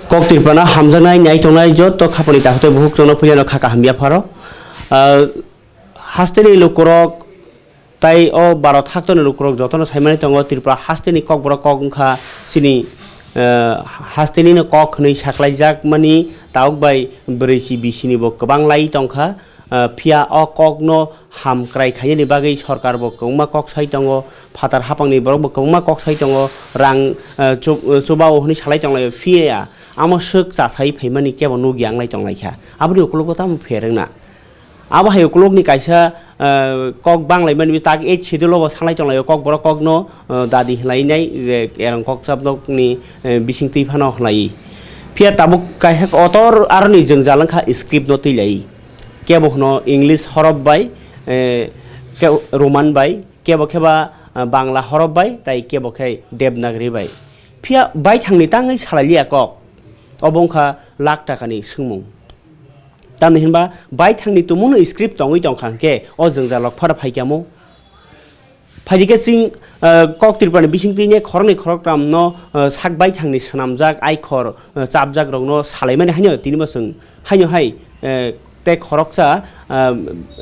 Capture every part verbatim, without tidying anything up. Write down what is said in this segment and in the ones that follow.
Kok Tripura no hamjaknai nai tongnai joto khapani takhuk tei bukhuk chwngno puilano kha kaham yapharo. Ah, hasteni lukurok tai o Bharat haktoni lukurok jotono saimani tongo, Tripura hasteni kokborok kok wngkha chini, ah, hasteni no kok hwnwi saklaijakmani tabuk bai bwrwi si bisi ni bo kwbang lai tongkha. Ah, phiya o kokno ham kwrai khainani bagwi sorkar bo kwbangma kok sai tongo, phatar hapangni borok bo kwbangma kok sai tongo, rang, ah, chu-, ah, chuba-o hwnwi salai tonglaio, phiya amo swk chasai phaimani kebo nukya wnglai tonglaikha. Aboni ukologo tamo pherwngna? Abo hai ukologni kaisa, ah, kok banglaimani tak eight schedule-o bo salai tonglaio, kokborok kokno, ah, dadi hwnlainai je erong kok chapnokni, eh, bising twi phano hwnlai. Phiya tabuk kaisa kotor aroni jwngjal wngkha script-no twilai. Kebo hwno English horop bai, eh, ke-, Roman bai, kebo khe ba, ah, Bangla horop bai, tai kebo khe Devanagari bai. Phiya baithangni tangwi salai liya kok, obo wngkha lakh takani swngmung. Tamni hinba baithangni tumungno script tongwi tongkha hwnkhe o jwngjal rok phara phaikha mu. Phaidi khe chwng, ah, kok Tripurani bising twi ne khoroknwi khoroktham no, ah, sak baithangni swnamjak aikhor, ah, chapjak rokno salaimani haino tini bo chwng haino hai, eh, tei khoroksa, ah,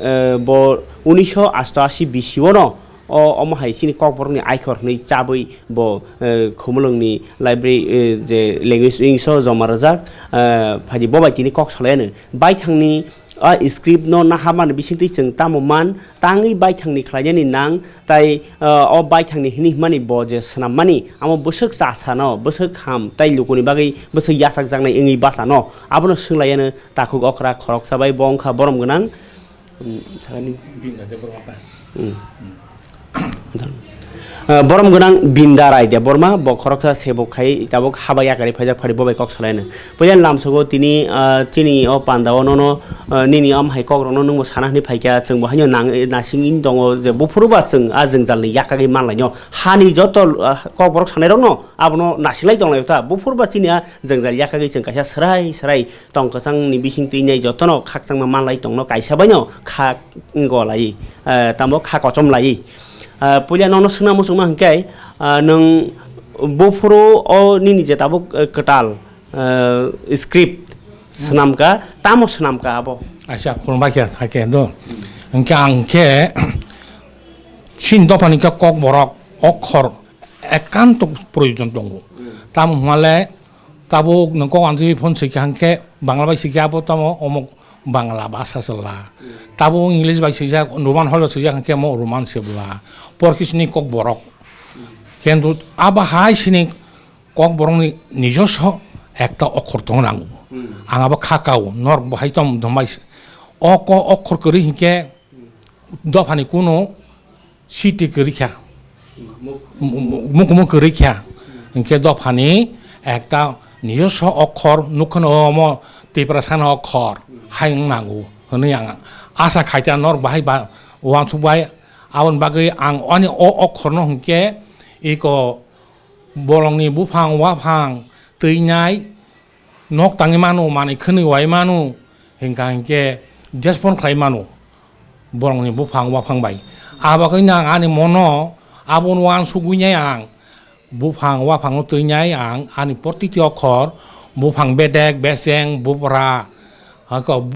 eh, bo unisho asto ashi bisi o no o omo hai chini kokborokni aikhor hwnwi chabwi bo, eh, Khumulwngni library, eh, je language wing so joma rwjak, ah, phaidi bo bai tini kok salai ano. Baithangni a script no naharmani bisingtwi chwng tamo man tangwi baithangni khlainani nang, tai, ah, o baithangni hini himani bo je swnammani amo bwswk chasano, bwswk ham tai lukuni bagwi bwswk yachakjaknai wngwi bachano, abono swnglaiyano takhuk okra khoroksa bai bo wngkha borom gwnang. Hmm, sakani. Binda Debbarma ta. Hmm. Hmm. Ah, borom gwnang Binda Rai Debbarma, bo khoroksa sebok khai tabuk haba yakarwi phaijak phari bo bai kok salaino. Puila lamsogo tini, ah, chini o panda o nono, ah, nini am hai kok rokno nwngbo sana hwnwi phaikha, chwngbo haino nang, nasingni tongo je buphuru ba chwng a jwngjalni yakagwi manlaino. Hani joto, ah, kokborok sanai rokno abono nasinglai tonglaio ta. Buphuru ba chini a jwngjal yakagwi chwng kaisa swrai swrai tong kwchangni bising twi nai jotono khakchangma manlai tongno kaisa baino kha golai, eh, tamo kha kochom lai. Eh, puila nono swngna muchungma hwnkhe, eh, nwng buphuru o nini je tabuk, eh, kwtal, eh, script swnamkha, tamo swnamkha abo? Acha, khulumbai khe, hakhe do. Hwnkhe ang khe chini dophani khe kokborok okhor ekanto proyojon tongo. Tamo hwnale tabuk nwng kok ansugwi phone swikha hwnkhe Bangla bai swikha, abo tamo omo Bangla bhasha chwla. Tabuk English bai swijak, Roman holo swijak hwnkhe omo Roman chwla. Porkisni kokborok. Kintu abo hai sini kokborokni nijoso ekta okhor tong nango. Ang abo kha kao, norok bo hai tong, tong bai se-, o ko-, okhor kwrwi hwnkhe dophani kunu siti kwrwi kha. Mu-, mu-, mukumu kwrwi kha. Hwnkhe dophani ekta nijoso okhor nukha no omo Tiprasani okhor hai wng nango hwnwi ang asa khaita norok bahai ba uansuk bai. Aboni bagwi ang ani o okhorno hwnkhe iko bolongni buphang waphang twinai nok tangwi mano, manwi khwnwi wai mano, hwnkha hinkhe despond khlai mano borokni buphang waphang bai. Abo khe nang ani mono abono uansugwi nai ang buphang waphangno twinai ang ani protiti okhor, buphang bedek, beseng, bupra, hako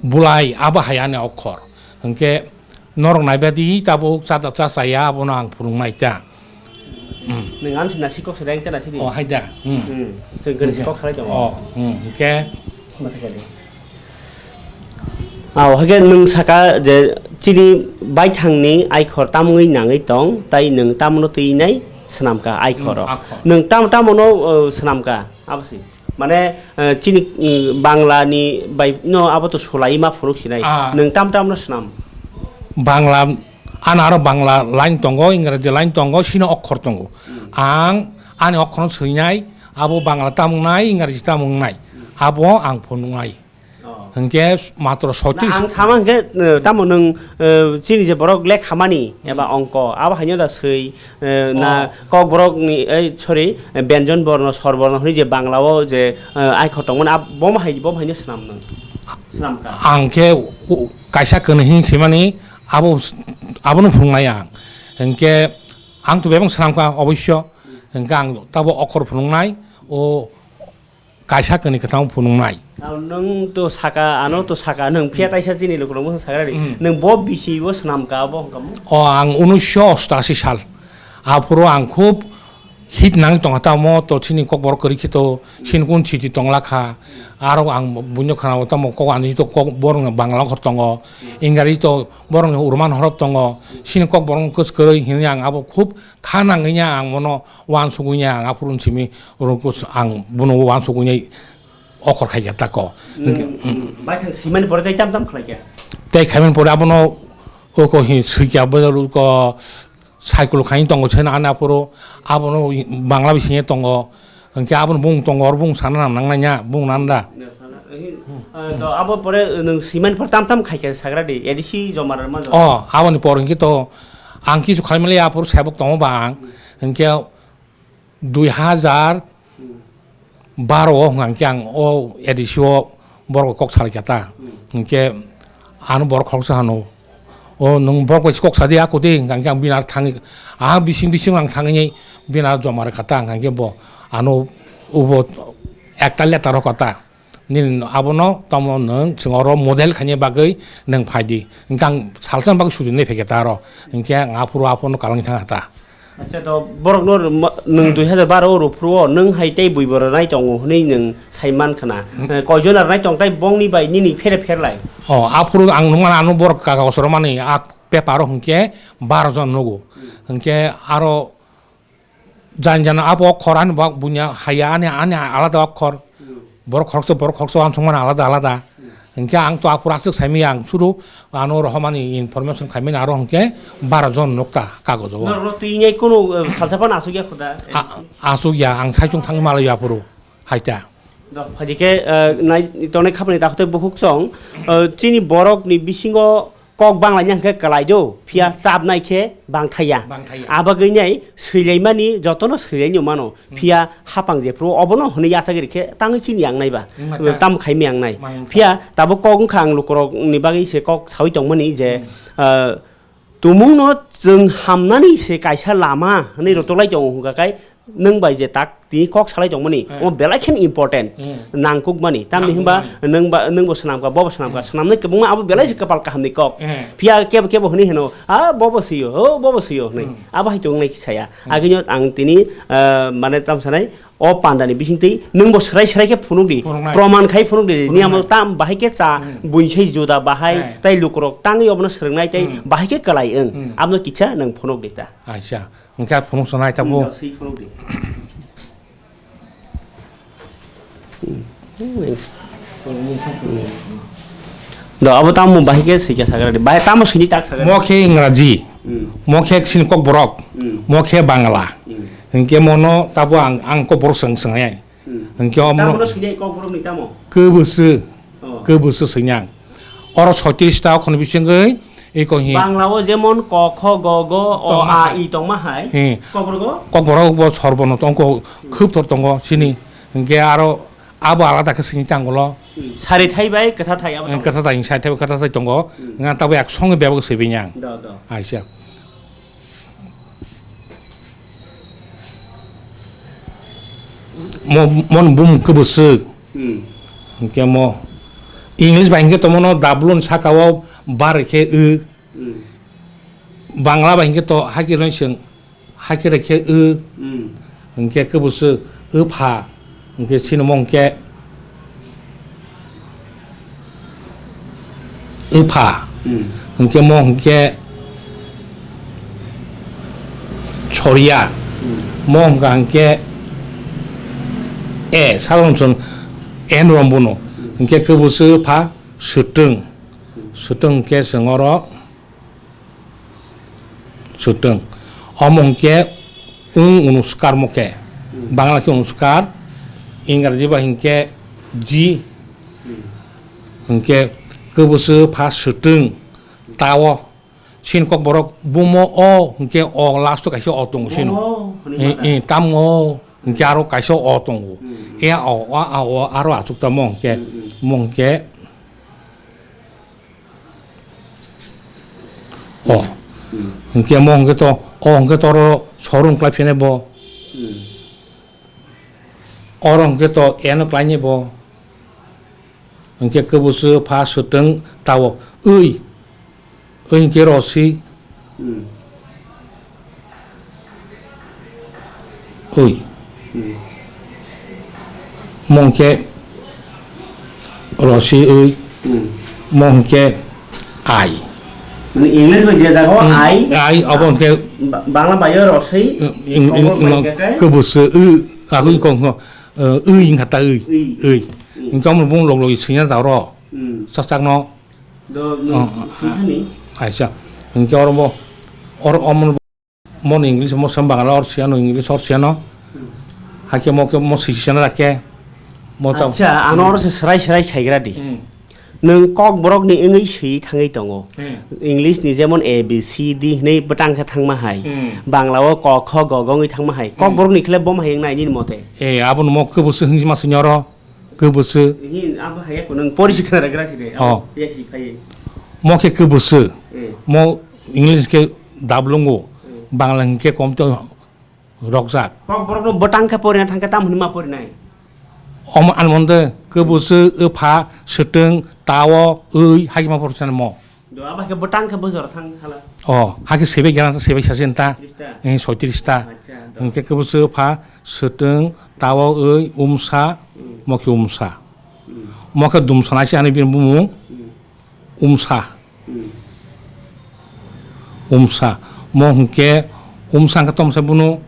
bulai, abo hai ani okhor. Hinkhe norok naibadi tabuk chada cha chaya abono ang phunuknai ta. Hmm. Nwng ano sina sikok sari ang chana sidi. Oh, hai da. Hmm. Hmm. Chwng khe sikok salai tongo. Oh, hmm. Hinkhe. Masa kali. Aw, hake nwng saka je chini baithangni aikhor tamungwi nangwi tong, tai nwng tamono twinai swnamkha aikhoro. Hmm, akhor. Nwng tam-, tamono, uh, swnamkha, abo si. Mane, eh, chini, mm, Bangla ni bai no abo to sulai ma phunuk sinai. Ah. Nwng tam tam no swnam? Bangla, ano aro Bangla line tongo, Ingraji line tongo, sino okhor tongo. Hmm. Ang ani okhorno swinai, abo Bangla tamung nai, Ingraji tamung nai. Hmm. Abo ang phunuk nai. Oh. Hwnkhe matro Na, soitris. Ang sama hwnkhe, eh, tamo nwng, eh, chini je borok lekhamani eba Hmm. ongko, abo haino da swi, eh, na Oh. Kokborokni, eh, sorry, eh, Benjon Borno, Sor Borno hwnwi je Bangla-o je, eh, aikhor tongmani, ab-, bomo hai, bomo haino swnam nwng? Swnam ka? Ang khe u-, kaisa kwnwi hwn swimani, abo, abono phunuknai ang. Hinkhe ang to bebak swnam ka oboisyo, hinkhe ang tabo okhor phunuknai, o kaisa kwnwi kwthang phunuknai. Ang nwng to saka, ano to saka, nwng phiya taisa chini lukurok mosong sakra di. Hmm. Nwng bo bisi bo swnam ka bo hwnkha mo? O, ang unisho ostashi sal. Aphuru ang khub hit nang tongkha tamo to chini kokborok kwrwi khe to chini kun chiti tongla kha. Aro ang buino khana tamo kok ani to kok borok no Bangla khor tongo. Ingari to borok no Urman horop tongo. Chini kokborok no kwswk kwrwi hinwi ang abo khub kha nangwi ang bono uansugwi ang aphuru simi oro ang bono uansugwi okhor khaikha tako. Nwng, mm, baithang swimani pore tei tam tam khlaikha? Tei khaimani pore abono oko hi swikha bo ko cycle khai tongo sena ani aphuru abono Bangla bisingo tongo. Hwnkhe abono bung tongo, oro bung sana nang nangnai ya, bung nanda. Ya, sana. Ehi, ah, to abo pore nwng swimani pore tam tam khaikha sagra di, A D C joma rwma joma. O, aboni pore hwnkhe to ang kisu khaimali aphuru sebok tongo ba ang. Hwnkhe dui hazar baro o hwnkha khe ang o A D C o borok kok salai kha ta. Hwnkhe ano borok khoroksa hano, "O nwng borok bai se kok sa di, ako di," hwnkha khe ang bini aro thangwi, ah, bising bising ang thangwi bini aro joma rwkha ta, hwnkha khe bo ano ubo ekta letter rwkha ta. Nini abono tamo nwng chwng oro model khaina bagwi nwng phai di. Hwnkhe ang salsa bagwi sudi nai phai kha ta aro. Hwnkhe ang aphuru aphuru no kalangwi thang kha ta. Acha, to borok no rwma-, nwng dui hazar baro o rw phuru o nwng hai tei bui bo rwnai tongo hwnwi nwng sai man khna. Hmm. Eh, koi jon rwnai tong tai bongni bai nini phere pher lai? O, aphuru ang nukmano ano borok kaka osoro mani a paper o hwnkhe baro jon nugo. Hwnkhe aro Jan jan abo okhor ani bo bunya haya ani, ani alada okhor. Hmm. Borok khoroksa, borok khoroksa uansukmani alada alada. Hmm. Hwnkhe ang to aphuru aswk saimanya ang suru ano rohormani information khaimani aro hwnkhe baro jon nukta kagojo o. Norokno twi nai kunu, eh, salsa phano aswk ya kho da? A-, aswk ya, ang saichung thangwi malaio aphuru haita. Do, phaidi khe, eh, nai tongnai khapani takhwtwi bukhuk chwng, eh, chini borokni bisingo kok banglaini hwnkhe kwlai do, phiya chapnai khe bangthaiya. Bangthaiya. Abagwi nai swilaimani jotono swilaini mano, hmm, phiya hapang jephru obono hwnwi yachagri khe tangwi chini yang naiba, hmm, tam khai miyang nai. Phiya tabuk kok wngkha ang lukurokni bagwi se kok sawi tongmani je, hmm, ah, tumungno chwng hamnani se kaisa lama hwnwi, hmm, rwtwklai tongo hwnkha khe nwng bai je tak tini kok salai tongmani, eh, omo belai kheno important, eh, nangkukmani. Tamni hwnba nangkukmani. Nwng ba, nwng bo swnamkha, bo bo swnamkha, hmm, swnamnai kwbangma abo belai se, hmm, kwpal kahamni kok. Eh. Phiya kebo kebo hwnwi hwno, "Ah, bo bo swiyo, ho, bo bo swiyo," hwnwi. Hmm. Abo hai to wngnai khe saya. Hmm. Agini ang tini, ah, mane tam sanai, o pandani bisingtwi nwng bo swrai swrai khe phunuk di, phunuknai. Proman khai phunuk di, phunuknai. Niyamo tam bahai khe cha, hmm, buini sai juda bahai, eh, tei lukurok tangwi obono swrwngnai tei, hmm, bahai khe kwlai wng. Hmm. Abono kisa nwng phunuk di ta. Aisa. Hwnkhe phunuk sanai tabuk. Hmm, swi phunuk di. Do, abo tamo bahai khe swikha sagra di. Bahai tamo swini tak sagra di. Mo khe Ingraji. Hmm. Mo khe sini Kokborok. Hmm. Mo khe Bangla. Hmm. Hwnkhe mono tabo ang, ang Kokborok swng, swng ai. Hmm. Hwnkhe omo tamo no swini Kokborok ni tamo? Kwbwswk. Oh. Kwbwswk swinang. Oro soitrish ta okhorni bisingwi iko hi. Bangla o jemon ko, kho, go, go, o, tongma a, hai, i tongma hai. Hmm. Kokborok o? Kokborok bo sorbono tongko, khub tor tongo sini. Hwnkhe aro abo alada khe sini tangolo. Hmm. Sari thai bai kwtha thai abo, hmm, tongo. Kwtha thai, sari thai bai kwtha thai tongo. Hmm. Nga tabo ek songwi bebak swibi yang. Do, do. Aisa. Mo, mon bum kwbwswk. Hmm. Hwnkhe mo English bai hwnkhe tomono doubloon saka o bar khe w. Hmm. Bangla bai hwnkhe to hakhe roi swng, hakhe roi khe w. Hmm. Hwnkhe kwbwswk wpha. Hwnkhe sinimo hwnkhe wpha. Hmm. Hwnkhe mo hwnkhe choriya. Hmm. Mo hwnkha hwnkhe e, salom song en rombono. Hmm. Hwnkhe kwbwswk wpha swtwng. Hmm. Swtwng hwnkhe chwng oro Swtwng. Omo hwnkhe wng unuskar mo khe. Hmm. Bangla khe unuskar, Ingraji bai hwnkhe ji. Hmm. Hwnkhe kwbwswk wpha swtwng. Tao. Chini Kokborok bumo o hwnkhe o last o kaisa o tongo chini. Bumo, hwnwi mata. Eh, eh, tamo hwnkhe aro kaisa o tongo. Hmm. E a o, a a o, aro achuk tamo hwnkhe, hmm, hmm, mo hwnkhe O. Hmm. Hwnkhe mo hwnkhe to, o hwnkhe to oro sorum khlai phine bo. Hmm. Oro hwnkhe to eno klainai bo. Hwnkhe kwbwswk pha swtwng tao wi. Wi hwnkhe rosi. Hmm. Wi. Hmm. Mo hwnkhe rosi wi. Hmm. Mo hwnkhe ai. Mane English bai je jaga o hmm, ai. Ai, abo hwnkhe ba-, Bangla bai o rosi. Ing-, ing-, ing-, kwbwswk wi, agwi kok no. Eh, wi wngkha ta wi. Wi. Wi. Wi. Hwnkhe omo bung log log swina da oro. Hmm. Sak sak no. Do, oh, no, oh, swi thani? Aisa. Hwnkhe oro bo, oro omo, mo no English, mo sam Bangla, or siyano English, or siyano. Hmm. Hakhe mo khe mo swi siyana rakhe. Mo ta- Acha, ano oro se srai srai khaigra di. Hmm. Nwng Kokborok ni wngwi swi thangwi tongo. Hmm. English ni jemon A B C D hinwi bwtang khe thangma hai. Hmm. Bangla o ko kho go go wngwi thangma hai. Hmm. Kokborok ni khle bom hai wngnai nini mote. Eh, abo no mo kwbwswk hinwi ma swi nyoro. Kwbwswk. Hin, abo hai ko nwng pori si khna ragra si de. Oh. Abo ya si phai. Mo khe kwbwswk. Hmm. Mo English khe dablungo. Hmm. Bangla hinkhe kom to rokjak. Kokborok no bwtang khe porina thangkhe tam hwnwi ma porinai. Omo ani monde kwbwswk, wpha, swtwng, tao, wi, hakhe ma porchan mo. Do abo khe bwtang khe bwswk thang sala. O, hakhe sebe gana sebe sasin ta. Tris ta. Eh, soitris ta. Acha, do. Hwnkhe kwbwswk, wpha, swtwng, tao, wi, umsa, hmm, mo khe umsa. Hmm. Mo khe dumsa nai se ani bini bumung. Hmm. Umsa. Hmm. Umsa. Mo hwnkhe umsa hwnkhe tomsa bono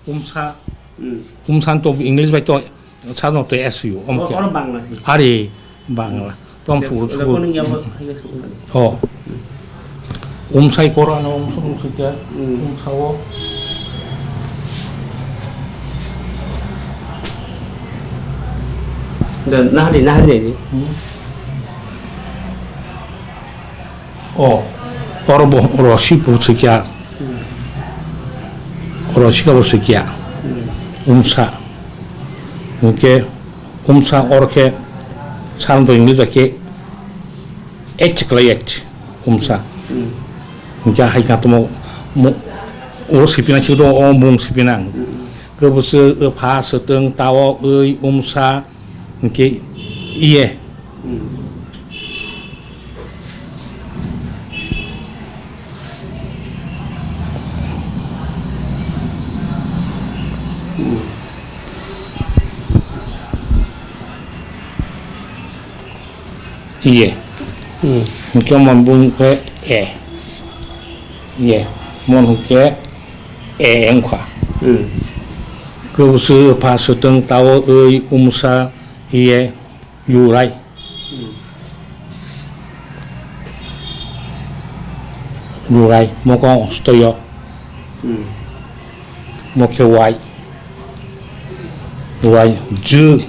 umsa. Hmm. Umsa to English bai to sa no to S U. Om khe. Oro Bangla se. Are Bangla. Tom sugur sugur. Oh. Umsai koro ano umsa umsa kya. Hmm. Umsa o. Da nahari nahari ni. Hmm. O, oro bo rosi bo sikya. Hmm. Rosi ka bo sikya. Hmm. Umsa. Hwnkhe umsa oro khe san to English da khe H khlai H umsa. Hmm. Hwnkhe hai kha tamo mo, o sipina chikdo o bung sipina. Hmm. Kwbwswk, wpha, swtwng, tao, wi, umsa, hwnkhe iye. Hmm. Hmm. Iye. Hmm. Hwnkhe mon bung khe e. Iye. Mon hwnkhe e wngkha. Hmm. Kwbwswk, wpha, swtwng, tao, wi, umsa, iye, yurai. Hmm. Rurai, mokong ostoyo. Hmm. Mokhe wai. Wai, jw.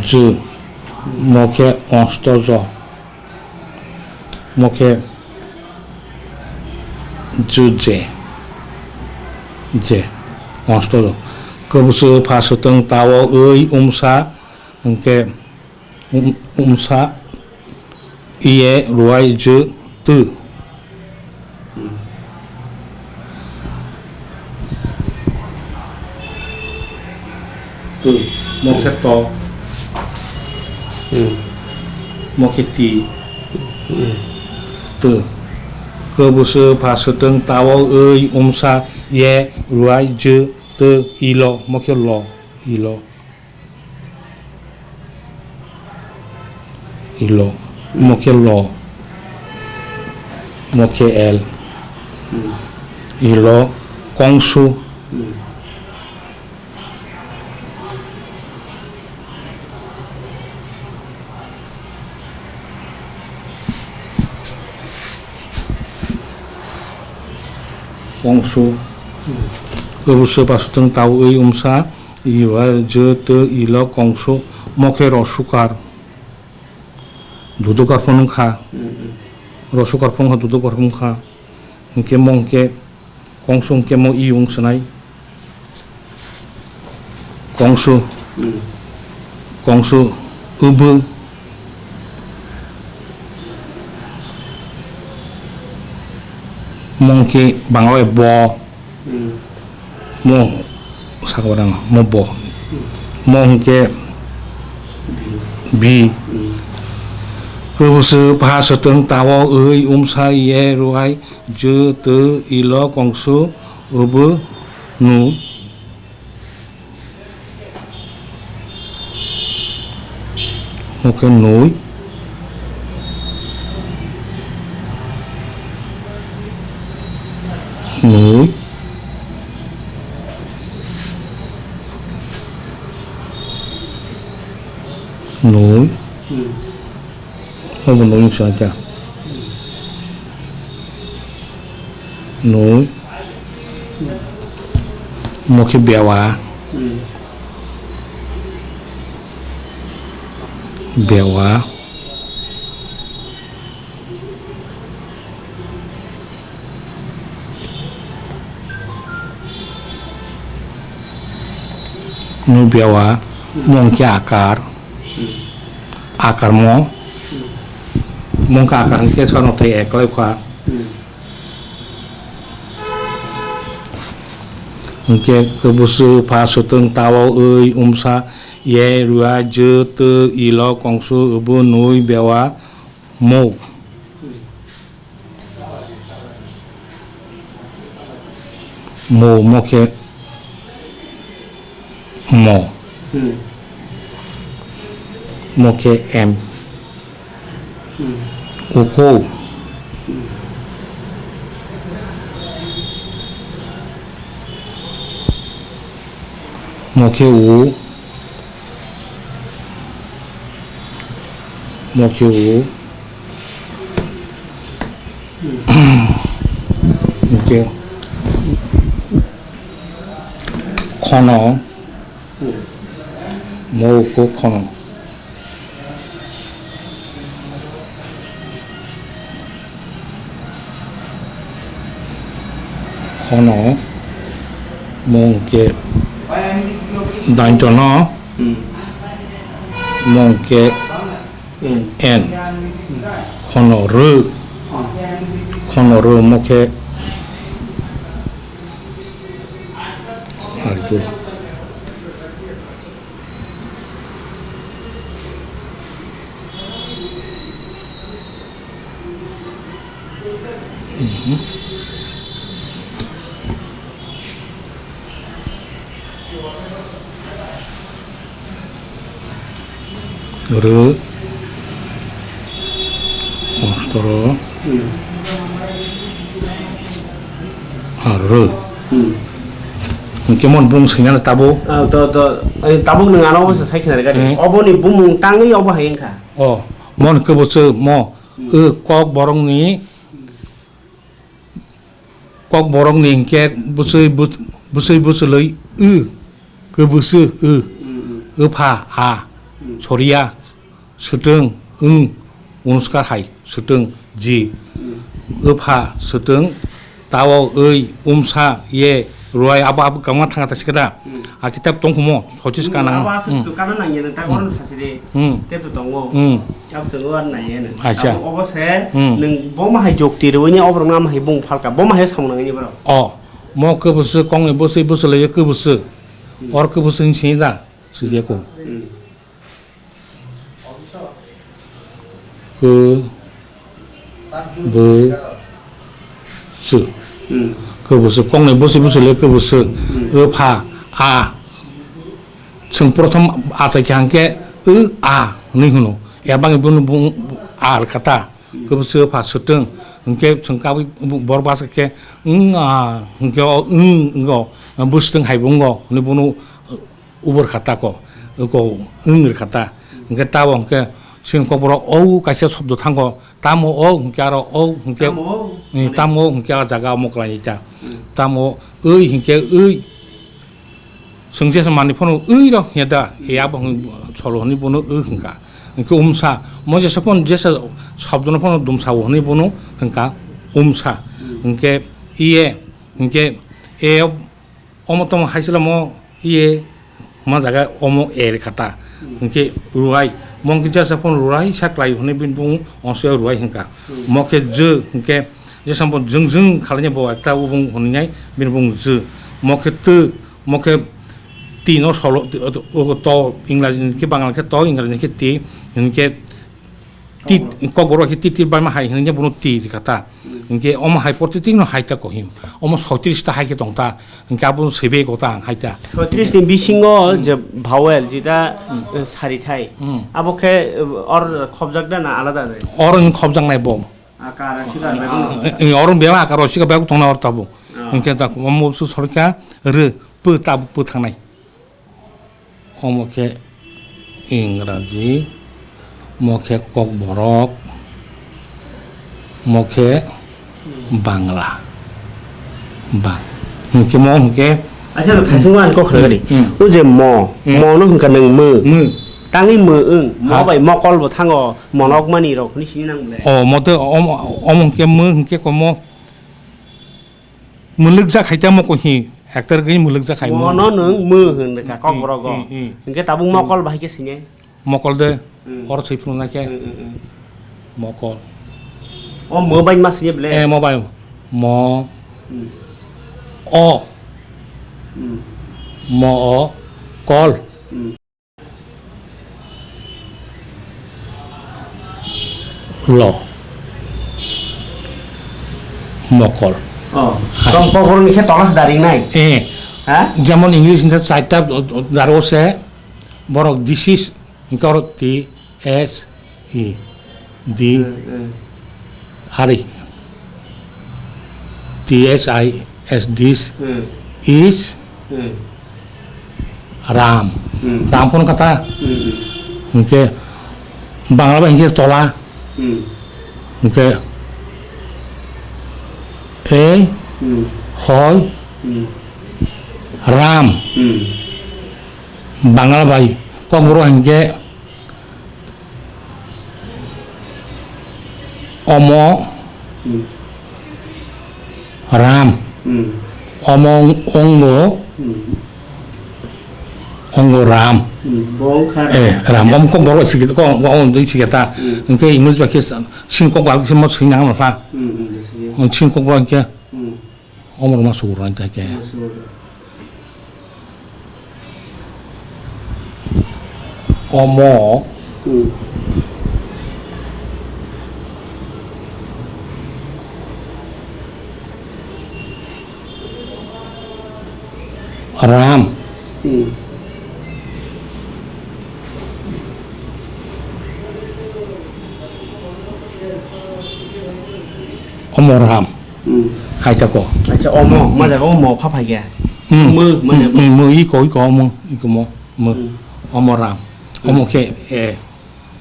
Jw. Mokhe ostojo. Mokhe jw je. Je. Ostojo. Kwbwswk pha swtwng tao wi umsa. Hwnkhe um-, umsa, iye, ruai, jw, tw. Tw, mokhe to. Hmm. Mokhe ti. Hmm. Tw. Kwbwswk pha swtwng tao wi umsa, iye, ruai, jw, tw, ilo, mokhe lo, ilo. Ilo. Mokhe lo. Mokhe el. Hmm. Ilo kongsu. Hmm. Kongsu. Hmm. Kwbwswk pha swtwng tao wi umsa. Iwa jw tw ilo kongsu mokhe rosukar. Dudukar phano wngkha. Mm, mm. Rosukar phano wngkha, dudukar phano wngkha. Hwnkhe mo hwnkhe kongsu hwnkhe mo iyung swnai. Kongsu. Mm. Kongsu wbw. Mo hwnkhe Bangla bai bo. Hmm. Mo sakbarang mo bo. Hmm. Mo hwnkhe bi. Hmm. Kwbwswk pha swtwng tao wi umsa ye ruai jw tw ilo kongsu wbw nu. Mo khe nui. Nui. Nui. Hmm. Obo nui wngsa kha. Nui. Mo khe bewa. Hmm. Bewa. Nui bewa. Hmm. Mo khe akar. Hmm. Akar mo. Hmm. Mo khe akar hwnkhe sono tei eklai kha. Hmm. Hwnkhe kwbwswk pha swtwng tao wi umsa ye rua jw tw ilo kongsu wbw nui bewa mo. Mo, mo khe mo. Hmm. Mo khe em. Hmm. Uko. Hmm. Mo khe u. Mo khe u. Hwnkhe khono. Mo khe khono. Khono, mo hwnkhe daintono, hmm, mo hwnkhe, hmm, en. Khono rw, hmm, khono rw mo khe, ari tu. Mhm. Rw. Ostoro. Hmm. Ah, rw. Hmm. Hwnkhe mon bung swinani tabuk. Ah, to, to, eh, tabuk nwng ano obo se sai khna rwkha de. Eh. Oboni bumung tangwi obo hai wngkha. Oh, mon kwbwswk mo. Hmm. Wi kok borokni, kok borokni hwnkhe bwswi bwch-, bwswi bwchwlwi wi. Kwbwswk, wi. Mm, mm. Wpha, a. Mm. Soria, swtwng, wng. Unuskar hai, swtwng, ji. Mm. Wpha, swtwng, tao, wi, umsa, ye, ruai, abo, abo, kwbangma thanga ta sikada. Mm. A kitab tongkhumo, sochis Mm, kanang. Abo aswk Mm. to kana nangya nang, ta Mm. oro sasiri. Mm. Te to tongo. Mm. Chap chungo ar nangya nang. Acha. Abo, obo se, Mm. nwng bo ma hai jokti rwini, oborok nama hai bung phalka, bo ma hai samung nangni borok. O, mo kwbwswk, kongni bwswi, bwswlwi, kwbwswk. Hmm. Or kwbwswk sini da, sini ko. Hmm. Kw, bw, sw. Hmm. Kwbwswk, kongni bwswi bwswlwi kwbwswk. Hmm. Wpha, a. Chwng prothom achai kha hwnkhe, w, a, hwnwi hwno. Yabangni bono bung, a rwkha ta. Kwbwswk wpha swtwng, hwnkhe chwng kabwi borok bachai khe, wng, a, hwnkhe o, wng, wngo, bwswtwng hai bo wngo, hwnwi bono, uh, ubo rwkha ta ko, ko wng rwkha ta. Hwnkhe tabo hwnkhe chini kokborok o kaisa shobdo thango, tamo o hwnkhe aro o hwnkhe, tamo o, eh, tamo o hwnkhe a jaga omo kwlaini ta. Hmm. Tamo o, wi hwnkhe wi. Chwng jesa manwi phano wi rok hiya da, ya bo hwn-, solo hwnwi bono wi hwnkha. Hwnkhe umsa, mo jesa phano jesa shobdono phano dumsao hwnwi bono hwnkha umsa. Hmm. Hwnkhe iye, hwnkhe e omo tomo haiselamo iye ma jaga omo e rwkha ta. Hmm. Hwnkhe ruai, mo hwnkhe jesa phano ruai sa klai hwnwi bini bung onsoya ruai hwnkha. Hmm. Mo khe je hwnkhe Jesa bo jwng jwng khalai bo ekta ubung hwnwi nai, bini bung jw. Mo khe tw, mo khe ti no solo, to English ni khe Bangla khe to, English ni khe ti, hwn khe ti, kokborok khe ti tir baima hai hwn khe bono ti rikha ta. Hwn khe omo hai protitino hai ta kohim. Omo soitris ta hai khe tong ta. Hwn khe abo sebe ko ta hai ta. Soitris ni bisingo je vowel jeta, eh, sari thai. Hmm. Abo khe, eh, or khobjak da na alada de? Or khobjak nai bo. A, kara, sika, begun. Eh, oro bebak akar o sika bebak tongna or tabuk. Ah. Hwnkhe tak omo su sorkha rw, pw tabuk pw thangnai. Omo khe Ingraji, mo khe Kokborok, mo khe Bangla. Bang. Hwnkhe mo hwnkhe Acha, no, thaisung ang kok khna gari. Hmm. O je mo, Hmm. mo no hwnkha nwng mw. Mw. Tangwi mw wng, mo Ha. bai mokol bo thango, monok mani rok hwnwi sini nang bole. O, mo tei omo, omo hwnkhe mw hwnkhe komo. Mwlwkjak hai tamo ko hi, ektar gwi mwlwkjak hai Mo mo. no nwng mw hwn rwkha kok Hmm, borogo. hmm, hmm. Hwnkhe tabuk mokol bahai khe sini. Mokol de, Hmm. Hor swi phunuknai khe. Hmm, hmm, hmm. Mokol. O mo bai ma sini bole. Eh, mo bai. Mo. Hmm. O. Hmm. Mo o. Kol. Hmm. Lo. Mokol. Oh. Hai. Tong kokborok ni khe tola se daring nai. Eh. Ha? Jemon English ni charta daro se borok this is, hwnkhe oro T S E. Di Hmm, hmm. Hari. T S I S this Hmm. is Hmm. Ram. Hmm. Ram pun kata. Hmm, hmm. Hingke Bangla ba hingke tola. Hmm. Hingke e Hmm. hoi Hmm. Ram. Hmm. Bangla bai kokborok hingke Omo Hmm. Ram. Hmm. Omo ong-, ongo, Hmm. ongo Ram. Hmm. Bo wngkha Eh, Ram. Ram. Om kok borok sikit, kok, kok, kok, sikit ta. Hmm. Hingke English ba khe sin kok ba khe mo sui nang ma pha. Hmm, hmm, jesi. Om sin kok borok hingke. Hmm. Omo rwma sugur rwna thai khe. Omo sugur. Omo. Hmm. Ram. Hmm. Omo Ram. Hmm. Hai tako. Acha, omo, ma jaga omo pha phai khe. Hmm. Mo, ma jaga. Hmm, mo, iko, iko, omo, iko mo, mo. Hmm. Omo Ram. Hmm. Omo khe, eh,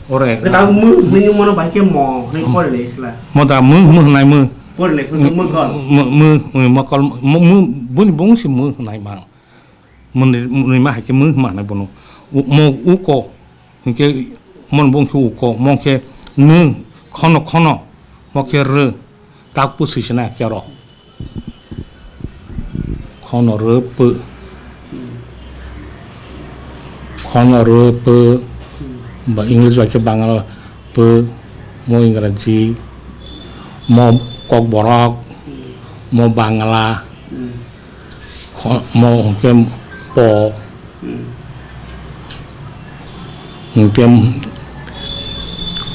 ore. Khe ta mo, mo, mo, no bai khe mo, hwnwi pore le sila. Mo da mo, mo, hnai mo. Pore le, mo, mo, kol. Mo, mo, mo, mo, kol, mo, mo, boni bong si mo, hnai ma. Mwnwi, mwnwi ma hai khe mw ma hwnwi bono. U-, mo uko, hinkhe mon bo wngkhe uko, mo khe nw, khono, khono, mo khe rw, tak pw swi sina khe oro. Khono rw pw. Khono rw pw. Ba English bai khe Bangla pw, mo Ingraji, mo Kokborok, mo Bangla. Kho-, mo hwnkhe po. Hmm. Hwnkhe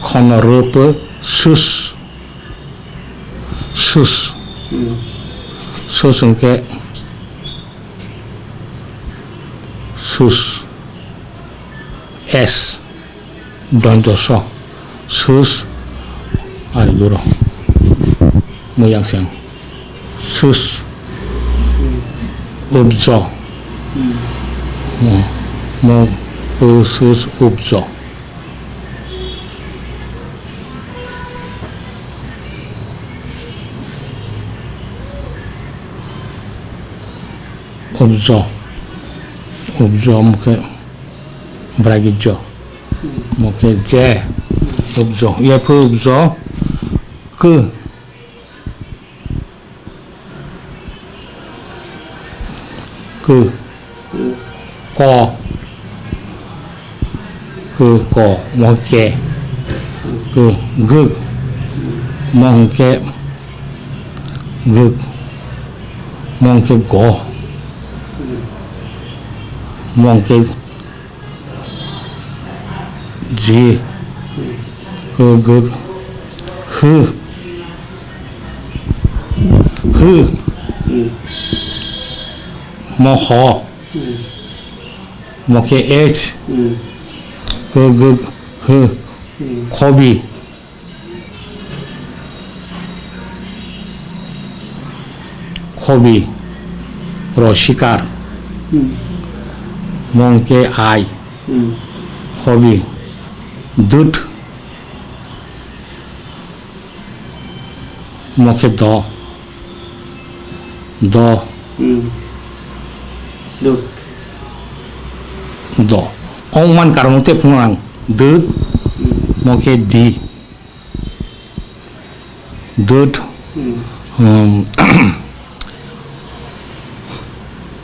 khono rw pw sus. Sus. Hmm. Sus hwnkhe sus. S. Donto so. Sus. Ari guro. Muyang siang. Sus. Ubjo. Mo, mo, pu, sus, ubjo. Ubjo. Ubjo mokhe bragijjo. Mokhe je. Ubjo. Yaphu ubjo. Kw. Kw. Ko. Kw, ko. Mokhe. Kw, gw. Mo hwnkhe. Guk. Mo hwnkhe go. Mo hwnkhe ji. Guk, guk. Hw. Hw. Mo ho. Mo khe H. Guk, guk. Hw. Khobi. Khobi, rosikar. Mo hwnkhe I. Khobi, dut. Mo khe do. Do. Dut. Do. Ongman karon te phungo ang. Dut. Mo khe di. Dut.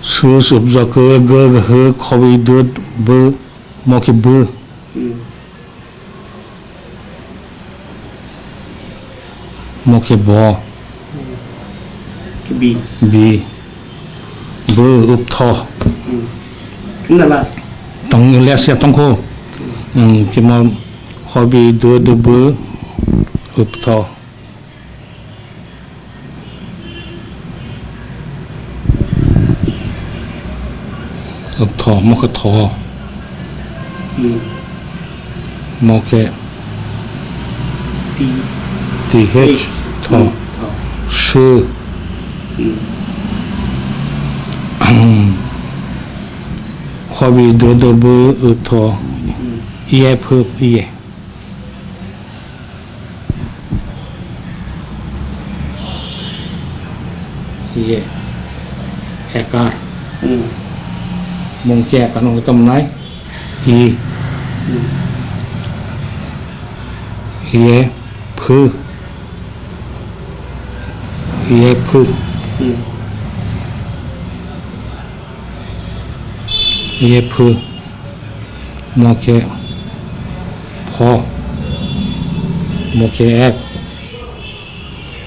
Sus, upjak, gag, hw, khobi, dut, bw, mo khe bw. Mo khe bo. Khe bi. Bi. Bw, uptho. Tong, last ya tongkho. Khe mo khobi, dut, bw, uptho. Tho, mo khe tho. Mo khe T H, tho. Sw. Khobi, do, do, bo, tho. Iye, phup, iye. Iye. Ekar. Mungke ekar nung tong nai. I. Iye. Phu. Iye phu. Iye phu. Mo khe pho. Mo khe ep.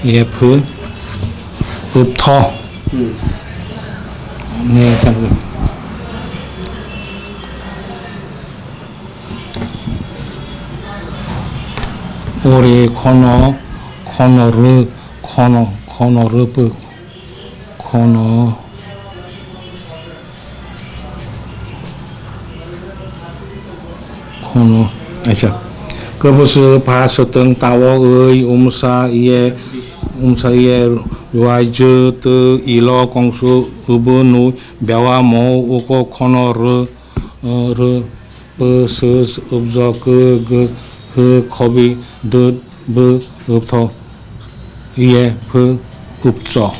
Iye phu. Uptho. Ne, ori khono, khono rw, khono, khono rw pw. Khono, khono, acha. Kwbwswk pha swtwng tawo wi umsa iye, umsa iye ruaijwk tw ilo kongsu ubu nwi bewa mo uko khono rw, rw. Pw, sw, s, upjo, kw, gw, hw, khobi, dwd, bw, uptho, iye, phu, upcho.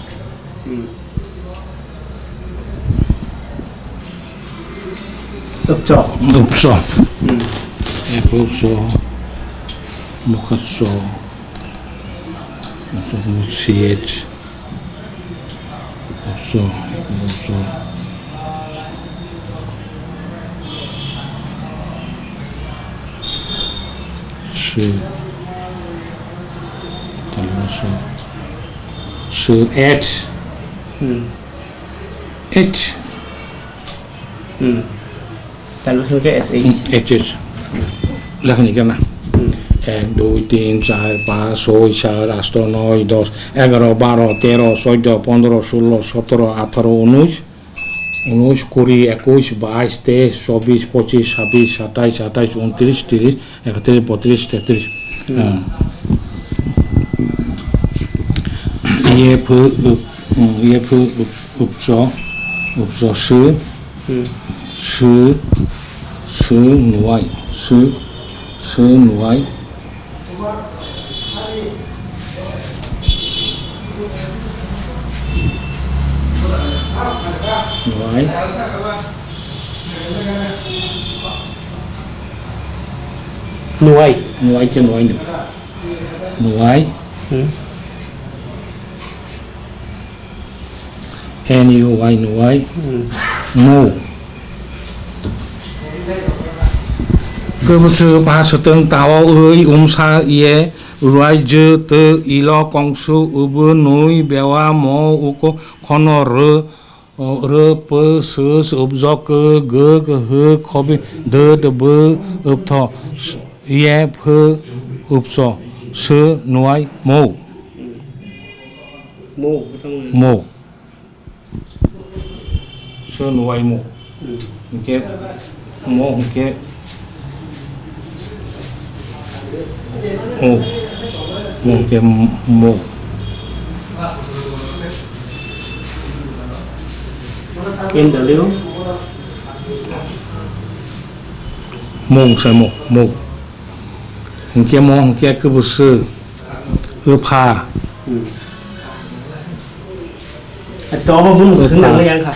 Upcho. Upcho. Iye, phu, upcho. Mukha, so. Ch. So, so. Su. Talma su. Su, H. H. Talbosong khe S H. H H. Lekhani kena. Hmm. Ek, dui, tin, char, panch, soi, sat, asto, noi, dos, egaro, baro, tero, soddo, pondro, sulo, sotoro, atharo, unush, unush, kuri, ekush, baish, teish, chobbish, pochish, sabbish, satais, atais, untrish, trish, ektrish, botrish, tetrish. Hmm. Ah. Iye phu, up, hmm, iye phu, up, upso, upso, su. Hmm. Sw, sw nuwai, sw, sw nuwai. Nuwai. Nuwai. Nuwai khe nuwai no. Nuwai. Hmm. N U Y, nuwai. Hmm. Nu. Kwbwswk pha swtwng tawo wi umsa iye Ruai jw tw ilo kongsu ubu nui bewa mo uko khono rw, rw pw sw sw ubjok kw gw kw hw khobi dw dw bw ubtho s-, ye ph ubcho sw nuai mo. Mo, mo. Sw nuai mo. Hmm. Hingke mo hingke mo. Mo hingke mo. N W. Mo hingke mo, mo. Hingke mo hingke kebo sw. Upha. Hmm. To obo bumung Upha. Sing nang liya kha.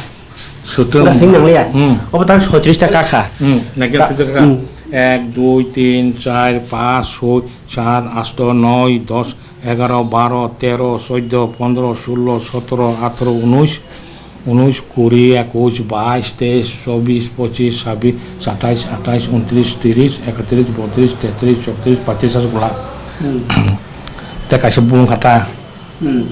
Sutung. Ora sing nang liya. Hmm. Obo tang soitris ta kha kha. Hmm. Nang Ta-, soitris ta kha. Hmm. Ek, dui, tin, char, panch, soi, sat, asto, noi, dos, egaro, baro, tero, soiddo, pondro, sullo, sotoro, atro, unois, unois, kuri, ekuis, bais, teis, chobis, pochis, sabis, satais, atais, untris, tiris, ekatris, botris, tetris, chotris, patris, aswk bwla. Hmm. Tei kaisa bumung kha ta. Hmm.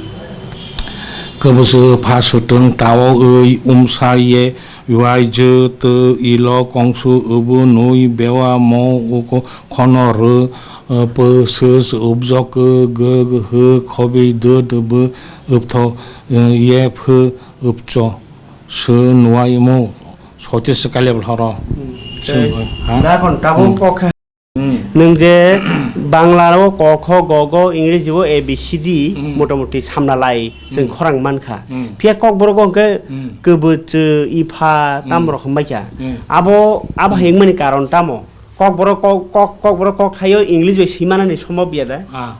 Kwbwswk pha swtwng tao wi umsa ye uai jw tw ilo kongsu ubu nui bewa mo uko khono rw, eh, pw sw sw ubjok kw gw gw hw khobi dw dw bw ubtho, eh, ye ph ubcho sw nuai mo soite swkali bwlhoro. Hmm. Sw-, Tei ha? Dakon tabuk Hmm. kok khe Hmm. Nwng je Bangla o ko kho go go, English o A B C D Hmm. motamuti samna lai chwng Hmm. khorang mankha. Hmm. Phiya Kokborok o hwnkhe Hmm. kwbwchw, ipha, Hmm. tamrok hwnbaikha. Hmm. Abo, abo Hmm. hengmani karon tamo? Kokborok kok, kok, Kokborok kok thaio English bai swimanani sombo biya da? Ah.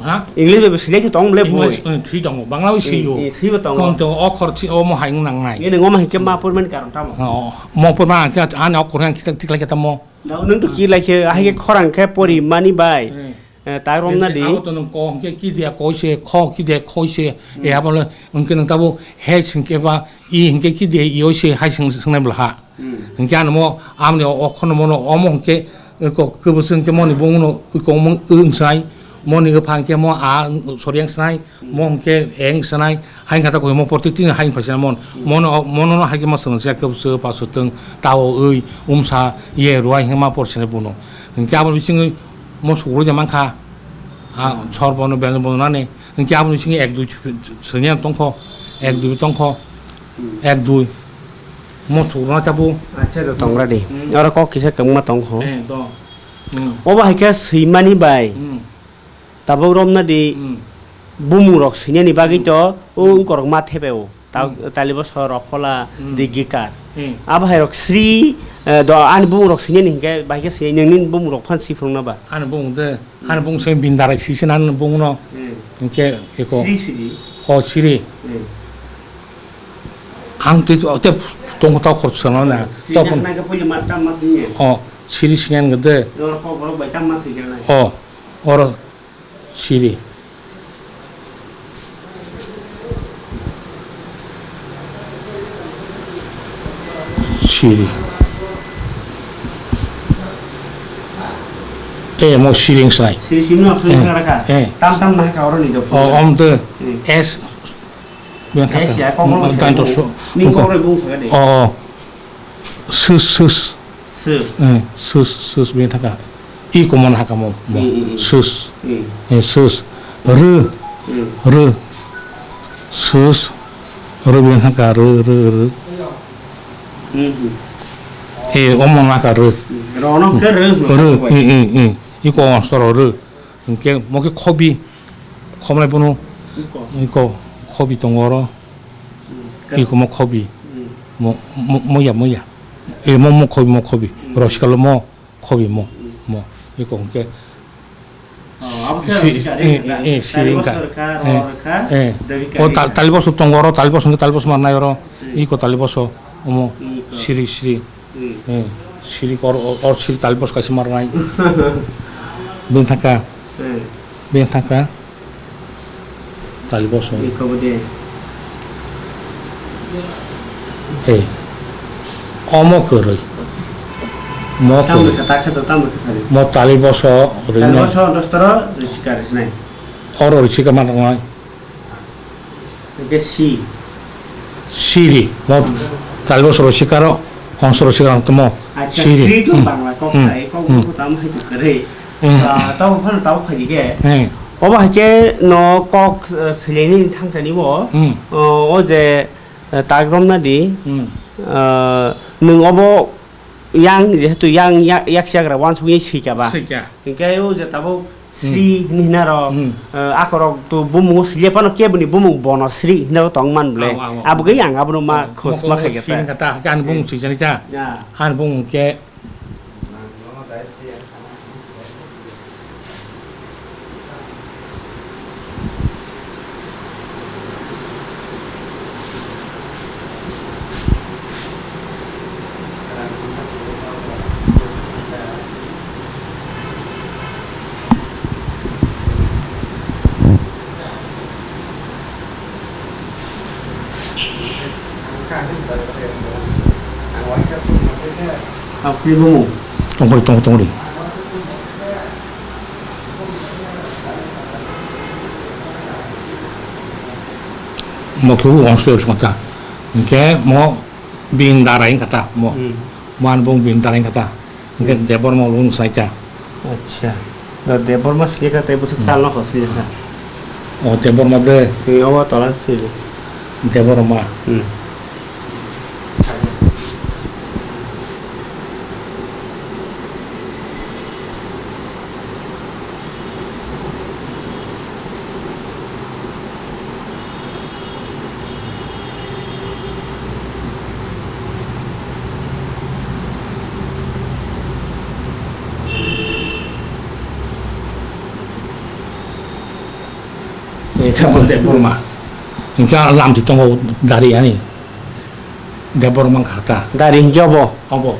Ha? English bai bo swilai khe tong bole English, boi. Eh, thwi tongo. Bangla bai swi Eh, o. Eh, swibo tongo. Kon to okhor thi-, omo hai wng nangnai. Ini ngoma hingke ma pormani karon tamo? Oh, mo porma ang khe ani okhor ang kita tiklai khe tamo. Da, nwng to ki lai khe, ahai khe Hmm. khorang khe pori mani bai. Hmm. Eh, tai rom na di. Abo to nwng ko hingke ki dia koi se, kho ki dia koi se. Hmm. Eh, abo le hingke nwng tabo he hingke ba, i hingke ki dia i oi se hai sing, singnai bwla ha. Hmm. Hingke ano mo, amni o, o khono mono omo hingke, eh, ko, kwbwswk hingke moni bongno, eh, ko mong, eh, wngsai, moni wngpha hingke mo a, sorry, ang sinai, mo hingke eng sinai, hai kata koi mo protiti hai phaisa mon, mono, mono no hai khe ma swrwngsa kwbwswk paswtwng tao wi umsa ye ruai hingma por sene bono. Hingke abo bisingwi mo sukrui ja mankha, a, sor bono, beleng bono nani. Hingke aboni bisingo ek dui soniya tongkho, ek dui tongkho, Hmm. ek dui. Mo chukruna chabu. Acha, do tongra di. Hmm. Oro kok kisa kwbangma tongkho. Eh, do. Hmm. Obo hai khe swimani bai. Hmm. Tabuk romna di Hmm. bumung rok swinani bagwi Hmm. to o Hmm. wngkorok ma thepe o. Ta-, Hmm. talibo so rokhola Hmm. di gikar. Hmm. Abo hai rok sri, eh, do ani bumung rok swinani hinkhe bai khe swinai nini bumung rok phan swi phunukna ba. Ani bumung de Ani bung se bini darai sisi nan bung no. Hmm. Hingke eko. Siri siri. O siri. Hmm. Ang twi o te tong tau khor sana na. Siri Tau nak pun. Nak pun lima tam mas ni. O siri sinan gede. Dor ko borok bai tam mas ni jana. O oro siri. Siri. Eh, mo siring sai. Siri simi no suri Eh, kara ka. Eh. Tam tam nah ka oro ni do. O, om de. Hmm. S. Biang Eh, kata. Sia, kong kong Dan sai to bung. So. Ni Buka. Kong re bung sa de. O, o. Sus, sus. Sus. Eh, sus, sus, biang taka. I komon haka mo, mo. Mm, mm, mm. Sus. Mm. Eh, sus. Ru. Mm. Ru. Sus. Ru biang haka, ru, ru, ru. Mm, mm. Eh, omon haka, ru. Mm. Rono ke ru, ru. Ru, i, i, i. I ko on soro ru. Hingke mo khe khobi, khomlai bono, Iko. Iko khobi tongo oro, Mm, ka- iko mo khobi, Mm. mo, mo, mo ya, mo ya, e mo, mo khobi, mo khobi, Mm. Rosikalo mo khobi, mo, Mm. Mo, iko hingke, Oh, abo khe si-, Rosika, si-, eh, Rosika. Eh, eh, Siri Talibo hingka, sorkha, eh, Rorkha, eh. Dawika O ta-, Rika. Taliboso tongo oro, taliboso hingke taliboso ma nai oro, Mm. Iko taliboso, omo, Iko. Siri, Siri. Hmm. Eh, siri kor, or, or siri tali bos kaisa marnai. Bini thangka. Hmm. Bini thangka. Tali bos. Iko bo de. Eh. Omo kwrwi. Mo Tamo twi. Khe ta khe to tamo khe sari. Mo tali boso Tali rwino. Boso dostoro risika risinai. Oro risika ma tongnai. Hingke si. Siri. Mo tali boso risikaro, ongso risikaro tamo. Acha, siri. Siri to Hmm. Bangla kok Hmm. Thai, kok Hmm. Bo tamo hai to kare. Hmm. Ah, tamo phano tamo phai ke. Hmm. Obo hai ke no kok, eh, seleni thangtani bo. Hmm. Oh, o je, eh, tagrom na di. Hmm. Eh, nung obo Yang, jehetu yang yak, yak siyagra wansukya sikya ba. Sikya. Hingke o je tabuk Sri Hmm. hinwi hinaro, Hmm. eh, akorok to bumung sile pano keboni bumung bono Sri hinaro tong man ble. Aw, aw, aw. Abo ge yang abono ma Aw, khosma mo-, khai mo-, khe ta. Sini kata, kan bumung Hmm. sijani ta. Ya. An bumung ke. Ang khe bo mo. Tong phai, tong, tong di. Mo khe bo ongso kha ta. Hingke mo Bindarai wngkha ta mo. Hmm. Mo ani bung Bindarai wngkha ta. Hingke Hmm. Debbarma lung sai ta. Acha. Da Debbarma sini kha tei bwswk Hmm. salno kho sini kha. O Debbarma de. Tei obo tola sini. Debbarma. Hmm. Debbarma. Hingke lamti tongo dari ani. Debbarma wngkha ta. Dari hingke obo? Obo.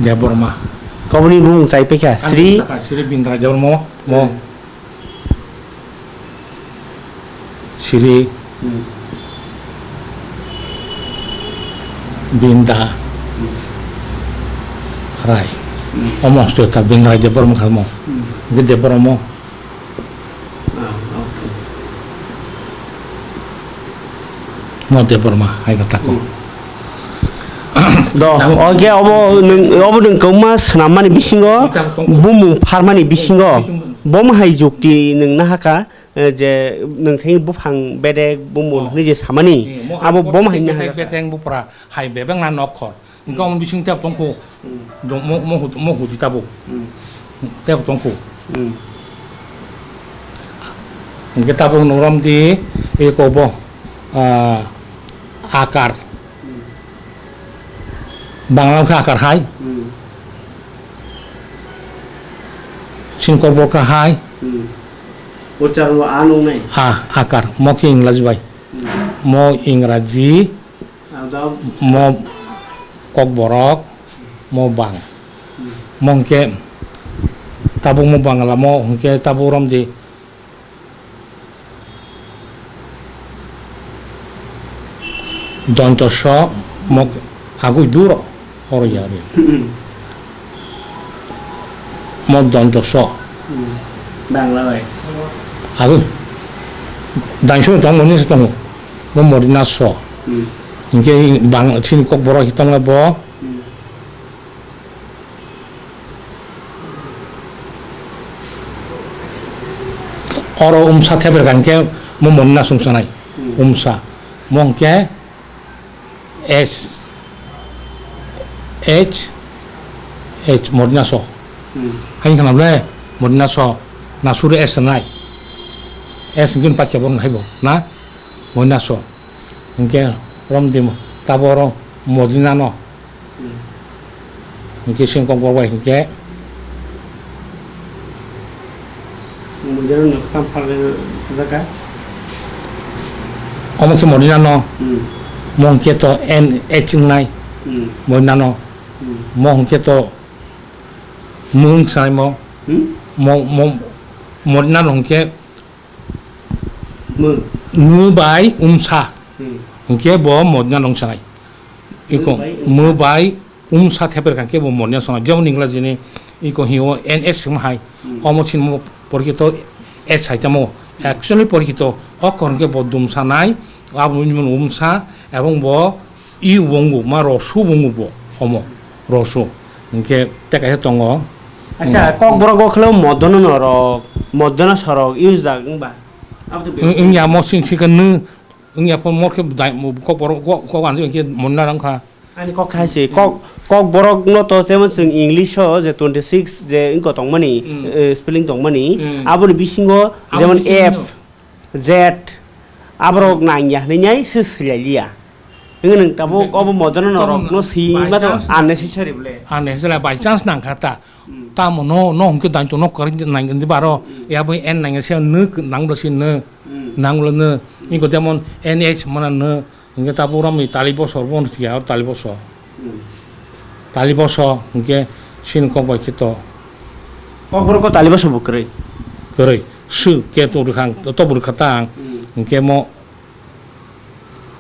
Debbarma. Koboni bumung chai paikha, Sri? Sri Bindra Debbarma, mo. Hmm. Sri Hmm. Binda Hmm. Rai. Hmm. Omo hostel ta Bindra Debbarma khalmo. Hmm. Hingke Debbarma. Ah, okay. Mo Debbarma hai khe tako. Hmm. Do, oke, obo nwng, obo nwng kwbangma swnammani bisingo, Ita tongkha. Bumung pharmani bisingo, Bisingo. Bom hai jukti nwng nahaka, eh, je nwng thai buphang bedek bumung Oh. Hwnwi je samani, Hmm, mo abo ang bom hai betheng, nahaka. Betheng bupra hai bebak na nok khor. Hingke omo bising tebo tongkho. Hmm. Do-, mo, mo hud-, mo hudi tabuk. Hmm. Tebo tongkho. Hmm. Hingke tabuk norom di, eko bo, ah, akar. Hmm. Bangla khe akar hai. Hmm. Sini kokborok khe hai. Hmm. Ucharon bo a nung nai. A, akar. Mo khe Ingraji bai. Hmm. Mo Ingraji. Ang do. Mo kokborok, mo bang. Hmm. Mo hwnkhe tabuk mo Bangla mo hwnkhe tabuk romdi donto so mo agui duro oro ya ri. Hmm. Mo donto so. Hmm. Bangla bai. Abo daiso tong moni se tongo. Mo morina so. Hmm. Hingke bang chini kokborok hi tongla bo. Hmm. Oro umsa theber kha hingke mo morina sung sanai. Hmm. Umsa. Mo hingke S H H morina so. Hmm. Hai khana ble morina so na suri S nai. S ngin pakya bon hai bo na morina so. Hingke rom di tabo oro morina no. Hmm. Hingke singkok borok bai hingke. Mujaro no kham phalwi jaga. Omo khe modina no. Hmm. Mo hwnkhe to N H wngnai. Hmm. Modina no. Hmm. Mo hwnkhe to mung sanai mo. Hmm? Mo, mo, modina no hwnkhe Mung. Mung bai umsa. Hmm. Hwnkhe bo modina no wngsanai. Iko mung bai umsa. Mung bai umsa theper kha khe bo morina sona. Jemon Ingraji ni iko hi o N S sima hai. Hmm. Omo sin mo porikito S hai tamo. Hmm. Actually porikito o kor hwnkhe bo dumsa nai, abo ni umsa, ebong bo i wongo ma rosu wongo bo omo rosu. Hwnkhe tei kaisa tongo. Acha, hmm, Kokborok o khwlai modona norok, modona sorok use jak wngba? Abo to wng-, wngya mo sing sika nw, wngya pho mor khe dai, mo kok borok, kok, kok ani khe monna rang kha. Ani kok khai se, kok, kok borok no to jemon chwng English o je twenty six je wngko tongmani, hmm, eh, spelling tongmani, hmm, aboni bisingo abo jemon bisingo F, Z, aborok nangya hinwi nyai se swilai liya. Wngwi nwng tabuk obo modona norok no swi by ma to chance unnecessary bole. Unnecessary by chance nang kha ta. Hmm. Tamo no, no hwnkhe dain to nok kwrwi nang di baro. Hmm. Ya bai N nang se no nang bla si no. Hmm. Nang bla no. Hmm. Iko jemon N H mana no. Hwnkhe tabuk romni tali bosor bo hwnkhe ya tali bosor. Hmm. Tali bosor hwnkhe sini kok bai khe to. Kokborok ko tali bosor bo kwrwi. Kwrwi. Su ke to rwkhang, to bo rwkha tang. Hmm. Hwnkhe mo.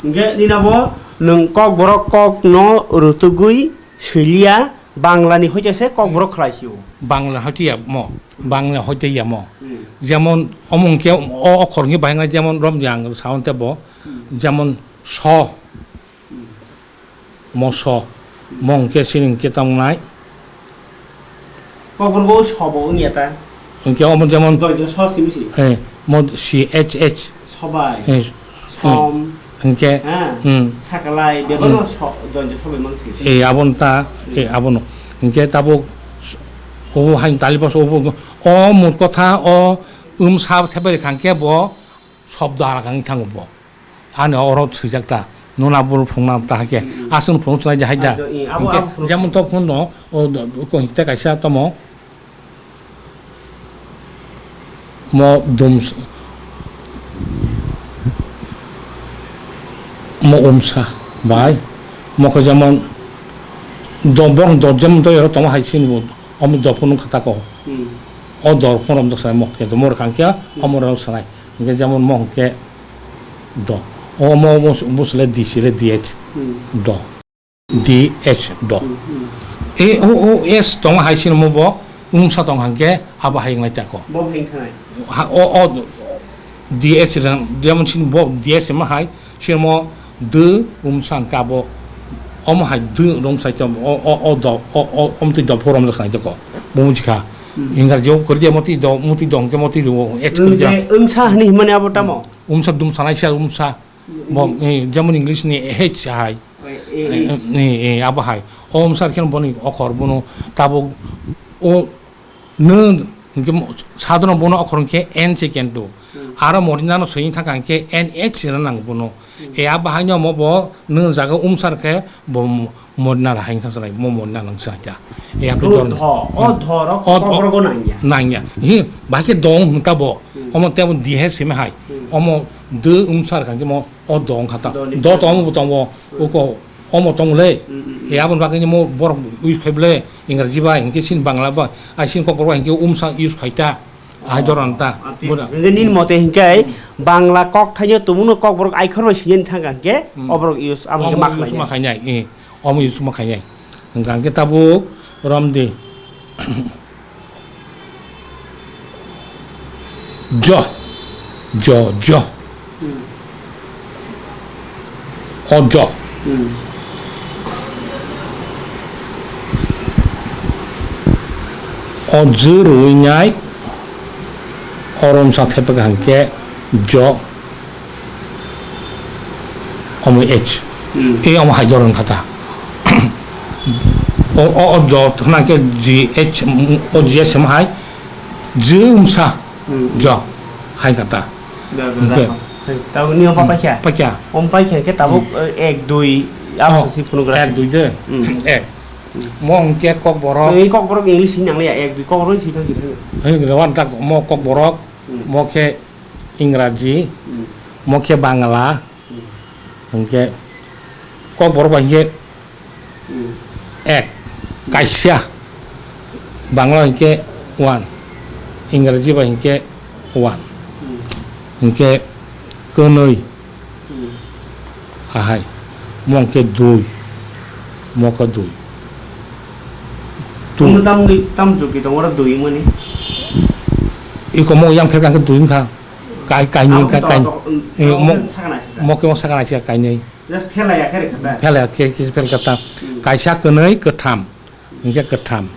Hwnkhe nini abo nwng Kokborok kok no rwtugwi swiliya, Bangla ni hoite se Kokborok khlai sio. Bangla hoite ya mo, Bangla hoite ya mo. Hmm. Jemon omo hwnkhe o okhor hwnkhe bahai nai jemon romdi ang saon tebo, hmm, jemon so. Hmm. Mo so, mo hwnkhe sini hwnkhe tamo nai. Kokborok bo so bo wngya ta. Hwnkhe omo jemon doito so simi si. Eh, mo C H H. Sobai. Eh, som. Hwnkhe, ha, hmm, sakalai, bebak, hmm, no so, doito sobai mang si. Eh, abon ta, eh, abono. Hwnkhe tabuk obo hain tali bosor obo, o mut kotha, o umsa thepai rwkha hwnkhe bo sobdo alak wngwi thango bo. Ani oro swijak ta, nuna bul phungna ta hai khe, mm, aswng phung chnai de hai da. Ah, do, i, abo, hwnkhe abo phung jemon to phun no, o do, do, ko hikta kaisa tamo, mo dum s-, mo umsa bai, mo khe jemon do, borok do, jemon do oro tamo hai sini bo, omo do phun kha ta ko. Hmm. O do phun rom do sai mo khe do mor kang khe, hmm, omo ro sanai. Hingke jemon mo hingke do. O mo bus-, busle D C le D H. Hmm. Do. D H do. Hmm, hmm. E o, o S tong hai sin mo bo umsa tong hangke abo hai ngai chako. Bo hai thanai. Ha, o, o D H rang, jemon sin bo D H ma hai, sin mo de umsa hangke abo, omo hai de rong sai cham, o, o, o do, o, o, om twi do phorom do sai chako. Bo mujikha. Hmm. Ingar jok kor dia moti do, moti do hangke moti do, H kor dia. Umsa hani himani abo tamo? Umsa dum sanai sia umsa. Bo, eh, jemon English ni H hai. Eh, eh, eh, eh, abo hai. O umsa khe boni okhor bono tabuk o nw hingke mo-, sadhoron bono okhor hingke N se kento. Hmm. Aro morina no swi thangka hingke N H se nang bono. Hmm. E abo hai no mo bo nw jaga umsa khe bo mo-, Morina ra hai thang salai, mo morina nang sa ja. E apni dor. Dho, o dho ro o, o, kokrogo nangya. Nangya. Hi, bahai khe dong hwn ta bo. Hmm. Omo tei abo dihe simi hai. Hmm. Omo de umsar kang khe mo o dong kha ta. Do ni do kha. Tong bo tong bo. Hmm. Uko omo tong le. Hmm, hmm, hmm. E abon bagwi mo borok use khai ble, Ingraji bai, hinkhe sin Bangla bai, ai sin kokborok bai hinkhe umsa use khai ta. Ai doron ta. Ati, buda. Hingke nini mote hingke hmm. Bangla kok thaino tumuno kokborok aikhor bai sini thangka hingke hmm. Oborok use amo hingke omo ma use khlai ma ya. Khainai, eh. Omo use ma khainai. Hingka hingke tabuk romdi. Jo. Jo, jo. Hmm. O jo. Hmm. O ju rwui nai, o romsa thepek hangke jo, omo H. Hmm. E omo hai jorong kata. O, o, o jo hwnangke G H, o G H omo hai, ju umsa. Hmm. Jo, hai kata. Da, da, da. Oke. Tabuk ni ompa paikha? Paikha. Om paikha ke tabuk, hmm. Eh, ek, dui, oh, abse si phunuk ek, rasi. Dui de. Hmm. Ek. Hmm. Mo hingke kokborok. Ei kokborok English hinang le ya, ek, dui kokborok si thang si thang. Hei, rewan tak mo kokborok, hmm. Mo khe Ingraji, hmm. Mo khe Bangla. Hmm. Hingke kokborok bai hingke hmm. Ek, kaisa, Bangla hingke one, Ingraji bai hingke one, hmm. Hingke kwnwi, hmm. Ahai, mo hingke dui, mo khe dui. Tung. Tung tam ni, tam juki tong oro dui mani. Iko mo yang pherkang khe dui wngkha. Kai, kainwi wngkha, to, kai. To, eh, to, mo, sakana sika. Mo khe mo sakana sika kainwi. Just phela ya khe rwkha ta. Phela ya khe, khe phela kha ta. Hmm. Kaisa, kwnwi, kwtham. Hingkhe kwtham.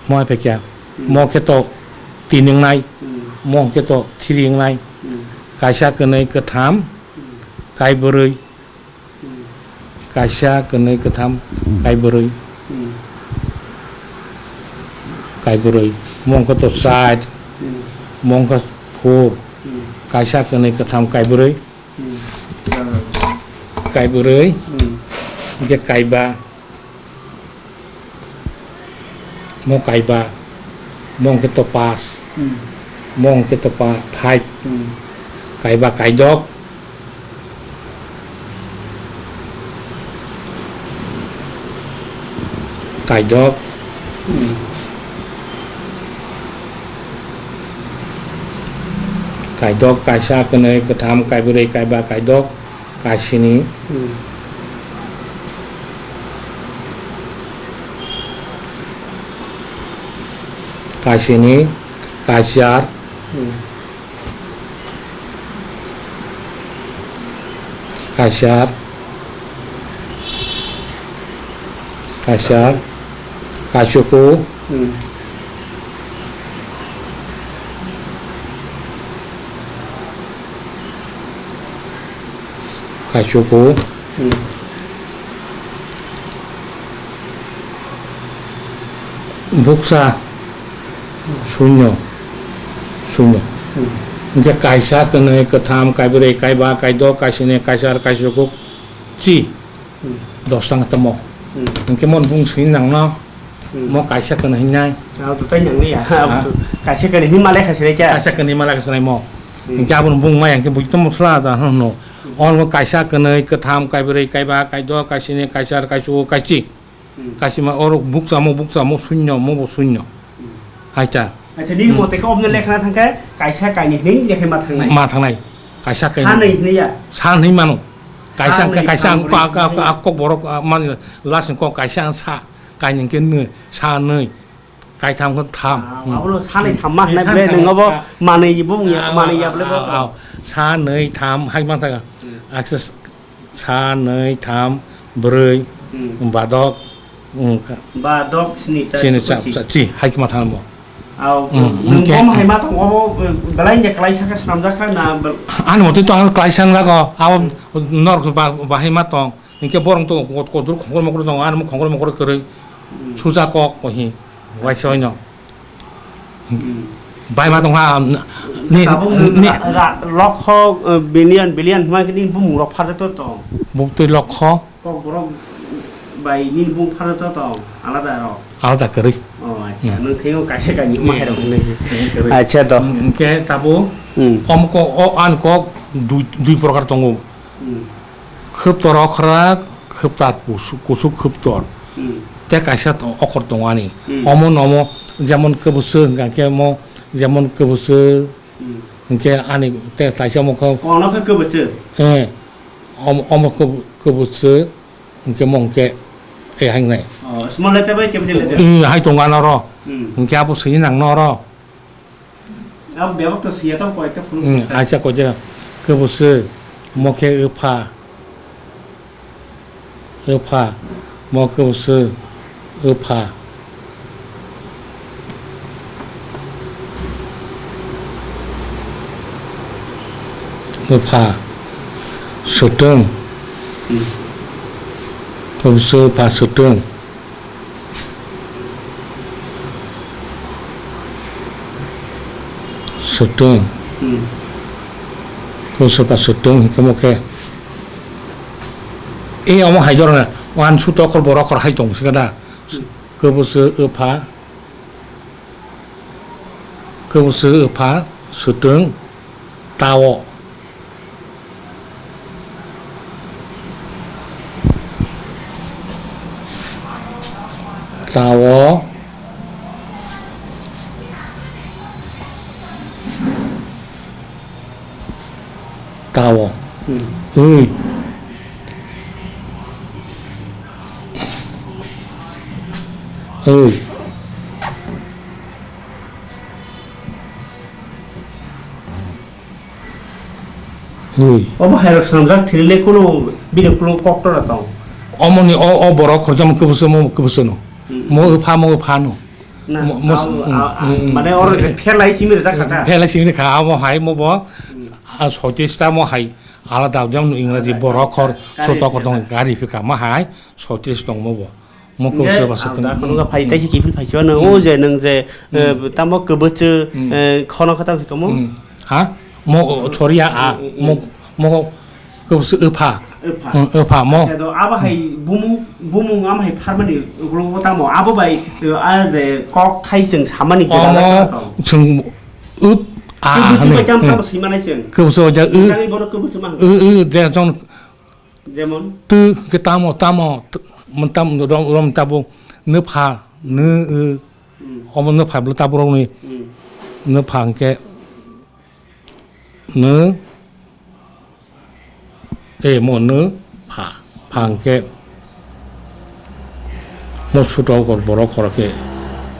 Mo hai phekya. Hmm. Mo khe to tin wngnai. Hmm. Mo khe to thiri wngnai. Hmm. Kaisa, kwnwi, kwtham, hmm, kaibrwi. Hmm. Kaisa, kwnwi, kwtham, hmm, kaibrwi. Hmm. Kaibrwi. Mo wngkha to char. Hmm. Mo wngkha four. Hmm. Kaisa, kwnwi, kwtham, kaibrwi. Hmm. Kaibrwi. Hmm. Hingkhe kaiba. Mo kaiba, mo hwnkhe to pash, hmm, mo hwnkhe to pa-, five, hmm, kaiba kaidok, kaidok, hmm, kaidok, kaisa, kwnwi, kwtham, kaibrwi, kaiba, kaidok, kaisini. Hmm. Kaisini, kaisiar. Hmm. Kaisiar. Kaisiar. Kaisuku. Hmm. Kaisuku. Hmm. Buksa. Sunyo. Sunyo. Hmm. Hingkhe kaisa, kwnwi, kwtham, kaibrwi, kaiba, kaidok, kaisini, kaisar, kaisuku, chi. Hmm. Dos tang tamo. Hmm. Hingkhe mon bung sini nangno. Hmm. Mo kaisa kwnwi hinai. Abo to tai nangni ya. Ha? Abo to kaisa kwnwi hin malai kha sinai kya? Kaisa kwnwi malai kha sinai mo. Hmm. Hingkhe aboni bung maya hingkhe buji tamo sla da hwn hwno. Hmm. Ono kaisa kwnwi, kwtham, kaibrwi, kaiba, kaidok, kaisini, kaisar, kaisu, kaichi. Hmm. Kaisima oro buksa mo, buksa mo, sunyo mo bo sunyo. Hmm. Haita. Acha, nini, hmm, mote khe obno lekhna thangkhe kaisa kainwi hinwi lekhe ma thangnai. Ma thangnai. Kaisa kainwi. Sanwi hinwi ya? Sanwi mano. Kaisa, sanwi, kaisa ang thangwi, ko-, a, a, a, hinwi. Kokborok, a, man, last ni kok kaisa ang sa, kainwi khe nwi, sanwi, kaitham khe tham. Ah, hmm, abono sanwi, hmm, thamma hinwi hwnai ble, sanwi nwng obo sa-, manwi bumung ya, ah, manwi ya ah, ble bo. Ah, ah, sanwi tham hai man thangkha. Hmm. Akse Sa, nwi, tham, brwi, hmm, badok, hmm, ka-, badok, sini, char, sini, cha, chi, cha, chi, hai khe ma thang bo. Au, hmm, nwng hingkhe bom hai ma tong, obo, belai de klaisa khe swnamjak kha na bel- Ani motwi to ang klaisa wngjago, abo, hmm, norok ba, bahai ma tong, hingkhe borok to kot-, kotor khongkor mokor tongo, ani khongkor mokor kwrwi, hmm, suja kok, kohi, waisa oino. Hmm. Bai ma tongkha, ni, tabuk ni, ra-, ra-, lokho, eh, billion, billion hwnba khe nini bumung rok pharjak to tong. Buktwi lokho. Kokborok bai nini bumung pharjak to tong, alada rok. Alada kwrwi. Oh, acha. Hmm. Nwng thengwi kaisa kainwi, hmm, ma hai rok hinwi. Hmm, kwrwi. Acha to. Hmm, hwnkhe tabuk, hmm, omo kok, o, ani kok dui, dui prokar tongo. Hmm. Khwptor okra, khwptar kusu-, kusuk khwptor. Hmm. Tei kaisa to-, okor tongo ani. Hmm. Omo nomo jemon kwbwswk hwnkha khe omo jemon kwbwswk, hmm, hwnkhe ani tei kaisa omo khe. Kono khe kwbwswk? Eh. Omo, omo kwb-, kwbwswk hwnkhe omo hwnkhe eh hai wngnai. Oh, small letter bai capital letter? Eh, hai tongo ano oro. Hmm. Hwnkhe abo swini nang no oro. Abo bebak to siya to koyekta phunuk. Hmm, aisa koyekta kwbwswk, mo khe wpha. Wpha, mo kwbwswk, wpha. Wpha, swtwng. Hmm. Kwbwswk wpha swtwng. Swtwng. Hmm. Kwbwswk wpha swtwng hwnkhe omo khe. E omo hai jorna, uansuto okor borok okor hai tong sika da. Hmm. Kwbwswk wpha. Kwbwswk wpha swtwng tao. Tao. Tao. Hmm. Ui. Oi. Oi. Obo hai rok swnamjak thwile kuno bini kulo koktora tong. Omoni o, o borok khorjamo kwbwswk mo kwbwswkno. Hmm. Mo pha mo phano. Na, mo, mo, a, a, a, hmm, hmm, mane oro hmm, phelai simi rijak kha ta. Phelai simi kha, amo hai mo bo, hmm, a, soitis ta mo hai alada jemon Ingraji borok khor, kari soto phika. Khortong kari phika ma hai soitis tong mo bo. Mo khe kobose bwsa ang tong. Da khunukha phai, hmm, taisa kiphil phai sio nang, hmm, o je nang je, hmm, eh, tamo kwbwchw, hmm, eh, khono kha tamo se komo? Hmm. Ha? Mo, o, choriya a, hmm, hmm, mo, hmm, mo kobose wpha. Wpha. Hmm, wpha mo. Acha do abo hai bumung, bumung am hai pharmani ulo tamo abo bai, eh, a je kok thai chwng samani. O gida mo tong. Chwng wp a kwbwchw hwnwi. Bai tam, hmm, tamo swimanai chwng. Kobose o ja wp. Tangwi bono kwbwchw ma hwn. Wp, wp, je jong Jemon? Tw hwnkhe tamo, tamo, t-, mon tam, rom, rom tabuk, nwpha, nw, o, hmm, omo nwpha bwlw tabuk rokni, hmm, nwpha hwnkhe, nw, e, mo nw, pha, pha hwnkhe, Mo suto kor borok khoro khe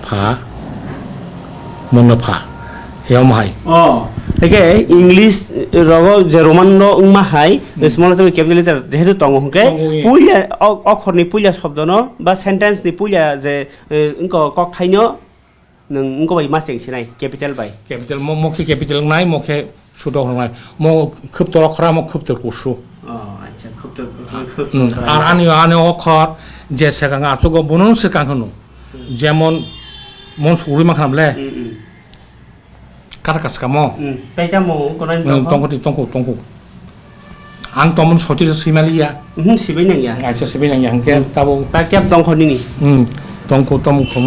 pha, mono pha. Yom hai. Oh, hake English rogo je Roman no wngma hai, hmm, small letter, capital letter jehetu tongo hwnkhe, tongo, eh, puila o, okhorni puila shobdono ba sentence ni puila je, eh, wngkha kokthaino Nwng wngkha bai ma cheng sinai, capital bai? Capital, mo, mo khe capital wngnai, mo khe sudo wngnai. Mo khwptor okhra, mo khwptor kusu. Oh, acha, khwptor kusu, hmm, khwptor okhra. Ar ani, ani okhor je swkang achugo, bono swkang hwno. Hmm. Jemon, mon suguri ma khna ble. Hmm, hmm. Kata ka swkang mo. Hmm. Tai tamo, konai, hmm, tongkho? Tongkho, tongkho, tongkho. Ang tomon sotwi swimaliya. Mhm, sibai nangya. Acha, sibai nangya, hwnkhe tabuk. Ta kep tongkho nini? Hmm, tongkho, tongkho.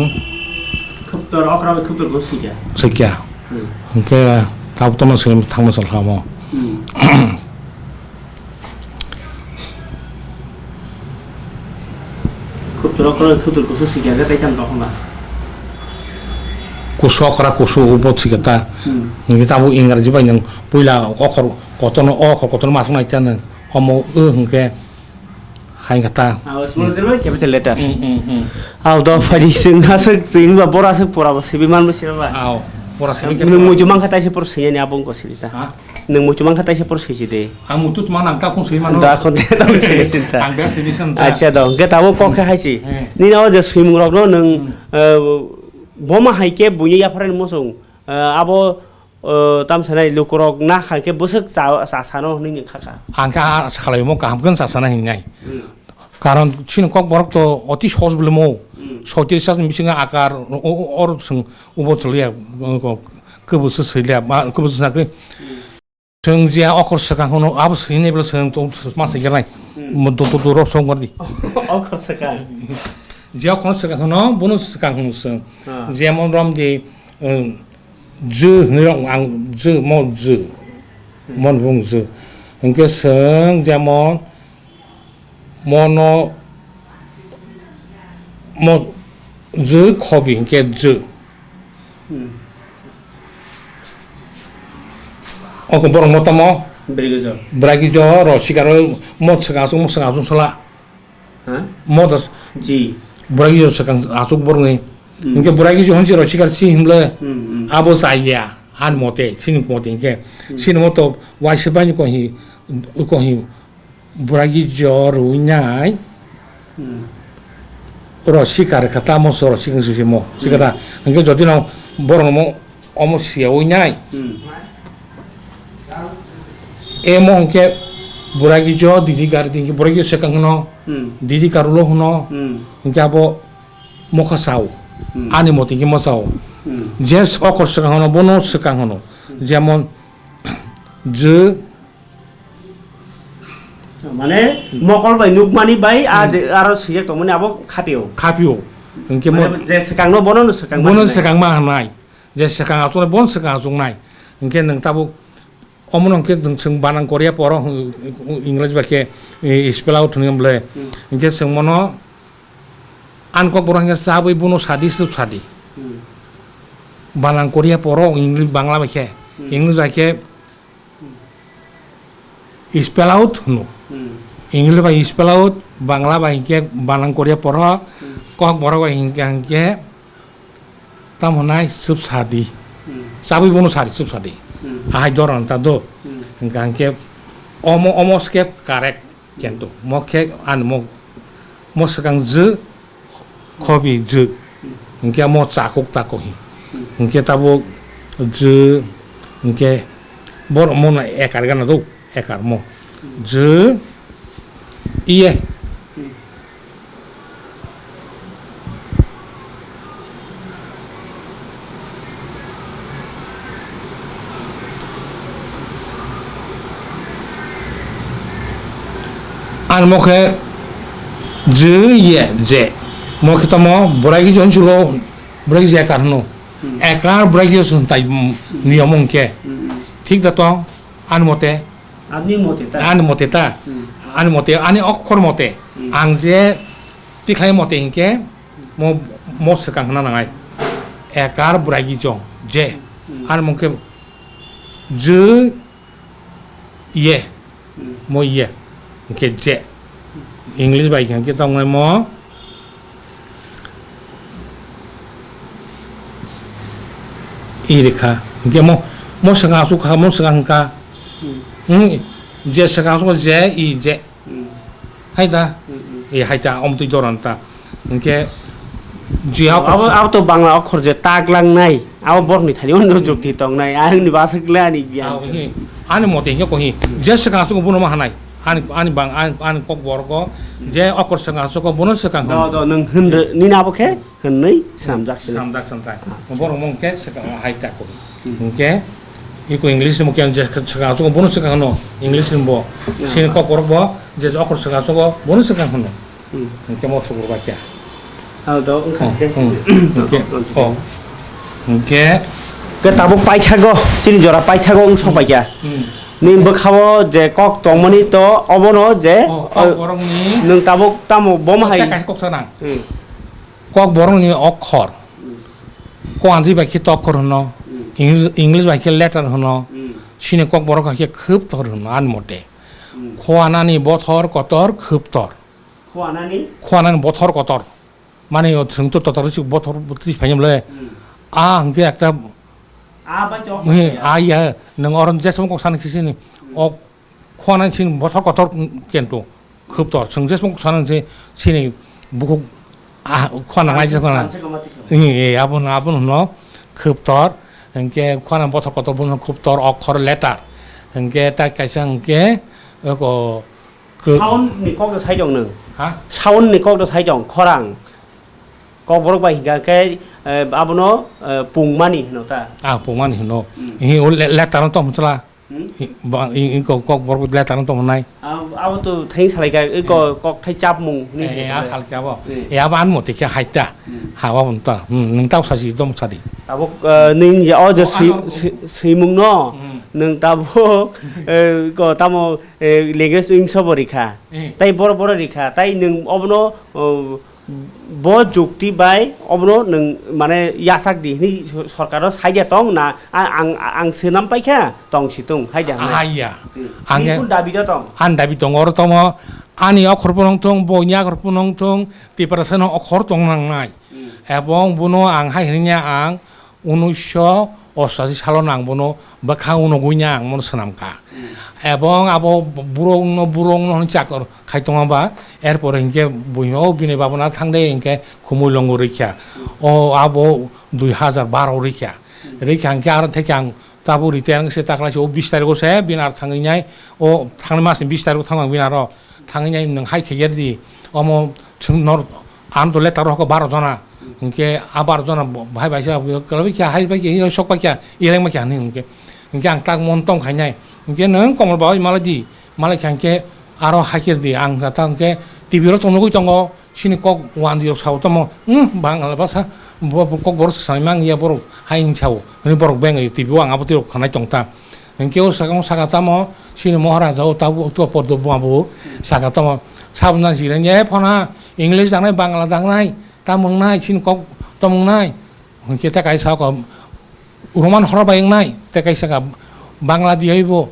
Khwptor okra bai khwptor bo sikya. Sikya. Hmm. Hwnkhe tabuk tomon swim thangma sal hamo. Hmm. Khwptor okra bai khwptor kusu sikya, hwnkhe tai tamo tongkho ba? Kusu okra kusu ubo sikya ta. Hmm. Hwnkhe tabuk Ingraji bai nwng puila okhor Kotorno o okhor kotorno masuk nai ta nwng. Omo o hwnkhe hai kha ta. Ah, small letter bai capital letter. Hmm, hmm, hmm. Ao do phadi chwng aswk chwng ba bora aswk pora bo sibi man bo siba ba. Ao, pora sibi khe nwng pora. Muitu man kha taisa por swi ni abo wngkha siri ta. Ha? Nwng muitu man kha taisa por swi si de. Ang muitu tuma nang ta phung swi mano. Da khon te ta swi ni sin ta. Ang bek swi ni sin ta. Acha do, hwnkhe tabuk kok khe hai si. Hmm. Nini o je swimung rok no nwng, hmm, eh, boma hai khe buini yaphar ni muchung, eh, abo O, tam sanai lukurok na kha khe bwswk cha, cha sano hwnwi nung kha kha. Ang kha sa khlaimo kaham khe cha sana hinwi nai. Hmm. Karon chini kokborok to oti sohos bwlwmo. Hmm. Soitrish chas bisingo akar o, o, or chwng ubo chwlwiya, o, kwbwswk swiliya, ma, kwbwswk sakhe. Hmm. Chwng je okhor swkang hwno abo swinai bwlw chwng to ma swikhe nai. Hmm. Mo do, do, do, rok song gordi. Okhor swkang. Je okhor swkang hwno bono swkang hwno chwng. Ah. Jemon romdi, um, Jw hinwi rok ang jw, mo jw. Mo ni bung jw. Hinkhe chwng jemon mono, mo jw khobi hinkhe jw. Hmm. Oko borok mo tamo? Brigijor. Brigijor, ro sikaro mo swkang aswk, mo swkang aswk sala. Ha? Modas. Ji. Burai gijor swkang aswk borokni. Hmm. Hinkhe burai gijor hwnsi rw sikar si hinble. Hmm, hmm. Abo chaya, ani mote, chini mote hinkhe. Hmm. Chini moto waisa bai ni kohi, kohi burai gijor rwnai. Hmm. Rw sikar kha tamo so rw sikang sisi mo. Hmm. Sikata. Hinkhe jodi no borok no mo Omo siyawi nai. Hmm. Emo hwnkhe burai gijor didi gari didi burai gijor swkang hwno, hmm, didi karulo hwno, hmm, hwnkhe abo mokha sao. Hmm. Ani motwi khe mo sao. Hmm. Je okhor swkang hwno, bono swkang hwno. Hmm. Jemon, je Mane, hmm, mokol bai nukmani bai, a, hmm, je, aro swijak tongmani abo khapio. Khapio. Hwnkhe mo-, mane, je swkangno bono no swkang bono mani swkang ma hwnai. Je swkang achuknai, bono swkang achuknai. Hwnkhe nwng tabuk omono hwnkhe nwng chwng banang Korea poro, English bai khe, e, spell out hwnwi bwle. Hmm. Hwnkhe chwng mono ani kokborok hwnkhe chabwi bono sadi swk sadi. Hmm. Banang Korea poro, English, Bangla bai khe. Hmm. English bai khe Spell out hwno. Hmm. English bai spell out, Bangla bai hinkhe banang Korea poro, hmm, Kokborok bai hinkha hinkhe tamo nai chwpsa di. Hmm. Chabwi bono sari chwpsa di. Hmm. Ahai doron ta do. Hmm. Hinkha hinkhe omo, omo skep correct. Kento mo khe ani mo, mo swkang jw, khobi jw. Hinkhe mo chakuk tako hi. Hinkhe tabuk jw, hinkhe borok mo no ekar gana do, ekar mo. Jw, iye. Ani mo khe je ye je. Mo khe tamo bwrai khe jon chulo bwrai je ekar hwno. Hmm. Ekar bwrai khe sun tai, mm, niyom hwnkhe. Hmm, hmm. Thik da tong ani mote. Ani mote ta? Ani mote ta. Hmm. Ani mote, ani okhor mote. Hmm. Ang je tikhlai mote hinkhe mo, mo swkang hwna nangnai. Ekar bwrai khe jon je. Hmm. Ani mo khe je ye. Hmm. Mo ye. Hinkhe je. English bai hinkhe tongnai mo. I rikha. Hinkhe mo, mo swkang aswk kha, mo swkang hwnkha. Hmm. Hmm, je swkang aswk je, i je. Hmm. Hai da? Hmm, hmm. I hai ta, omtwi doran ta. Hinkhe, je abo, abo to Bangla okhor je taglangnai. Abo borokni thani undo jukti tongnai. Ani bwswk le ani giyan. Abo hi, ani mote hinkhe ko hi, je swkang aswk bono ma hanai. Ani, ani bang, ani, ani kokborok o, je okhor swkang aswk bono swkang hwn. Do, do, nwng hwnre, nini abo khe? Hwnwi swnamjak sini. Swnamjak swnamjak. Acha. Borok mung khe swkang hai ta koi. Hmm. Hinkhe iko English ni mukhe je swkang aswk bono swkang hwno. English ni bo. Hmm. Sini kokborok bo je okhor swkang aswk bono swkang hwno. Hmm. Hinkhe mo sukur ba kya. Ang do wngkha. Oh, hmm. Hinkhe, oh. Hinkhe. Ke tabuk paithago, chini jora paithago wng sok pai kya. Hmm. Ni bwkhao je kok tongmani to obono je, oh, kok eh, borokni nwng tabuk tamo bom hai. Tei kaisa kok sanang. Hmm. Kokborokni okhor. Hmm. Kowanjwi bai khe tokhor hwno. Hmm. Eng-, English bai khe letter hwno. Hmm. Chini kokborok hai khe khwptor hwno ani mote. Hmm. Khoanani bothor kotor khwptor. Khoanani? Khoanani bothor kotor. Mani o chwng to totor rwchuk bothor tris phaiyam le. Hmm. A hwnkhe ekta. A bai to. He, a ya, nwng oro jeswng kok sana khe sini. Hmm. O Khwana sini bothor kotor kento khwptor. Chwng jeswng sana se sini bukhuk, ah, khwana ngai jeswng khwana. Ang se kama tisa. Ee, ee, abon, abon hwno khwptor. Hinkhe khwana bothor kotor bono khwptor, okhor letter. Hinkhe ta kaisa hinkhe, eko, kw- Sound ni kok da sai tong nwng. Ha? Sound ni kok da sai tong, khorang. Kokborok bai hinkha khe, eh, abono, eh, pungmani hwno ta. Ah, pungmani hwno. Hmm. Ee, o le-, letter no tong chwla. Hmm? I, ba, i, i kok, kok borok letter no tong nai. Abo, abo to theng salai ka, i ko-, hmm, kok thai chapmung ni. Eh, eh, a salai ka bo. Hmm. Eh, abo ani mote khe hai ta. Hmm. Ha, abo ta. Hmm, nwng ta sasi, dom sadi. Abo, eh, nini je, o je oh, swi-, ano, swi-, swimung no, hmm, nwng tabuk, eh, ko tamo, eh, language wngso bo rikha. Eh. Tai boro, boro rikha. Tai nwng obono, oh, Bo jukti bai obono nwng mane yachak di hwnwi sorkar o sai de tong na, a-, ang, ang swnam paikha tong si tong hai de hwnwi. Hai ya. Hmm. Ang nini kun dabi da tong? Ani dabi tongo oro tongo, ani okhor phano wng thung, bo ni okhor phano wng thung, Tiprasa no okhor tong nangnai. Hmm. Ebong bono ang hai hwnwi ya ang, unisho ostashi salo nang bono bwkha unogwi nang bono swnam kha. Hmm. Ebong abo borok no, borok no hwnwi chakor khai tongma ba, er pore hinkhe buino, "O bini baba na thang de," hinkhe khumui longo rikha. Hmm. O abo dui hajar baro rikha. Hmm. Rikha hinkhe aro theke ang tabuk retire wngse taklai se o bis tarikh o se bini aro thangwi nai, o thangni mas ni bis tarikh o thang ang bini aro. Thangwi nai nwng hai khe ger di, omo chwng nor, ang to letter rohor kha baro jona, hinkhe a baro jona bo-, bahai bai sa, kwlaibai kha, hai bai kha, sok bai kha, ireng bai kha hinwi hinkhe, hinkhe ang tak mon tong khai nai, hinkhe nwng Komol bai malai di, malai kha hinkhe aro hai khe di, ang kha ta hinkhe T V rok tong nugwi tongo, sini kok wan di rok sao tamo, hmm, Bangla bhasha, bo, bo kok borok swsai mang ya borok hai hinwi sao, hinwi borok beng T V o ang abo twi rok khanai tong ta. Hinkhe o sakang saka tamo, chini Moharaja o tabuk tua Poddo Buma bo saka tamo, saboni jilani, "E phona, English dangnai, Bangla dangnai, tamo wngnai, chini kok tamo wngnai?" Hinkhe ta kaisa kok Roman horor bai wngnai, ta kaisa ka Bangla di haibo.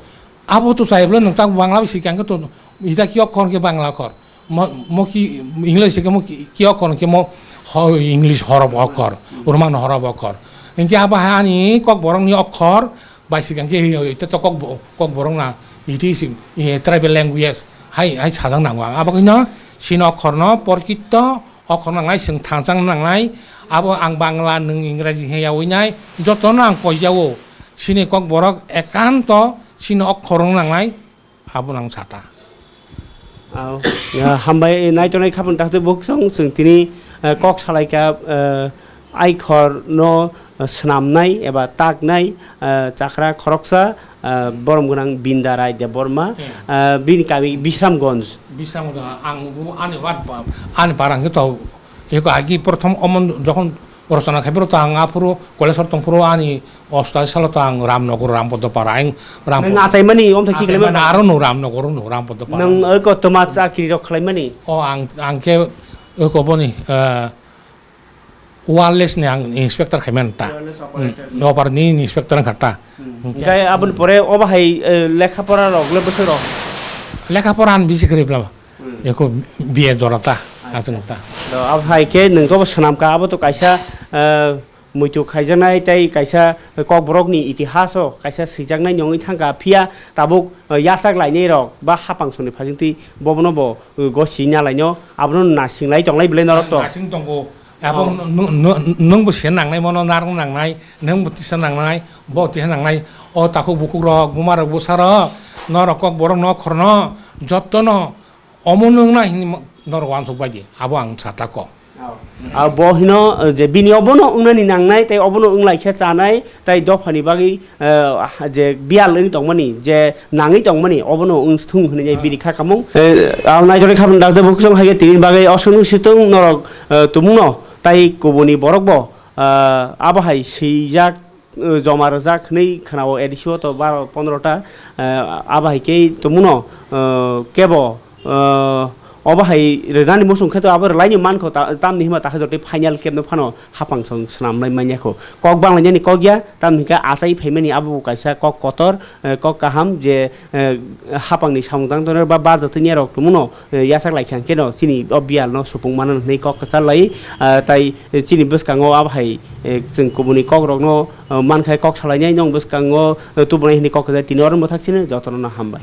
Abo to chai bwle nwng ta Bangla bai sikha hinkhe to ida ki okhor hinkhe Bangla okhor. Mo, mo ki English ke mo ki, ki okkor ke mo ho, English horop okkor, Roman horop okkor. Engke abo hai ani kokborok ni okkor, bai sikang ke hi, ite to kok, kokborok na, it is, eh, tribal language, hai, hai sajak nango ang. Abo kino, sino okkor no, porkito okkor nangnai, sing thangsang nangnai, abo ang Bangla, nung Engraji he yawi nai, joto no ang koi jawo. Sini kokborok ekanto, sino okkor nangnai, Abo nang sata. Au. Ya, hambai, naitonai khabang dakte buksong, chwng tini, eh, kok salaika, eh, aikhor no, eh, swnamnai eba taknai, eh, chakra khoroksa, eh, borom gwnang Binda Rai Debbarma, Hmm. eh, bini kami Bisramgonj. Bisramgonj, ang bu ani wat ba, ani parang khe to Eko agi prothom omo jokhon rochona khai phuru to ang aphuru college o tong phuru ani ostashi salo to ang Ramnagar, Rampadopara, ang Ram-, Nwng achaimani omtha ki achaimani khlaimani? Aro no Ramnagar no Rampadopara. Nwng eko toma chakri rok khlaimani? O ang, ang khe eko boni, eh, wireless ni ang inspector khaimani ta. Wireless operator. Hmm, operator ni inspector wngkha ta. Hmm. Hwnkhe aboni pore obo hai, eh, lekha pora rok le bwswk rok? Lekha pora ani bisi kwrwi bla. Hmm. Eko B A jora ta, Acha. Achung ta. Do, abo hai khe nwng to bo swnam ka, abo to kaisa, eh, muitu khaijaknai tei kaisa kokborok ni itihas o kaisa swijaknai wngwi thang kha, phiya tabuk, eh, yachak lainai rok ba hapang songni phajingtwi bobono bo, eh, gosi nalaino abono nasing lai tonglai belai norok to. Nasing tongo. Abo Oh. nw-, nw-, nw-, nwng bo se nangnai, mono narwk nangnai, nwng bo tisa nangnai, bo tisa nangnai. O takhuk bukhuk rok, buma rok, bwsa rok, norok kokborok no khorno, jotono omo nwng nai hinwi mo-, norok uansuk bai di. Abo ang sa tako. Oh. Ah, bo hino, eh, je bini obono wngnani nangnai, tei obono wnglaikhe chanai, tei dophani bagwi, eh, je biyal wngwi tongmani, je nangwi tongmani, obono wng thung hwnwi bini kha kamung. Eh, ang naitorwi khabang dakte bukhuk song hai khe tini bagwi osonwi sitwng norok, eh, tumungno, tai kubuni borok bo, eh, abo hai swijak, eh, joma rwjak hwnwi khwnao A D C o to baro pondro ta, eh, abo hai khe tumungno, eh, kebo, eh, obo hai rwnani muchung khe to abo rwlaini mankho ta-, tamni hwnba takhe jotoi final kebno phano hapang song swnamlai manya kho. Kok banglainani kok ya, tamni hwnkhe achai phaimani abo bo kaisa kok kotor, eh, kok kaham je, eh, hapangni samung tang tongnai ba barjak twi nai rok tongmano, eh, yachak lai kha hwnkhe no chini o biyal no supung mano hwnwi kok kwchar lai, ah, tai chini bwskango abo hai, eh, chwng kubuni kok rok no, eh, man khai kok salainai nong bwskango, eh, tubunai hwnwi kok kwchar tini oro bwthak chini jotono no hambai.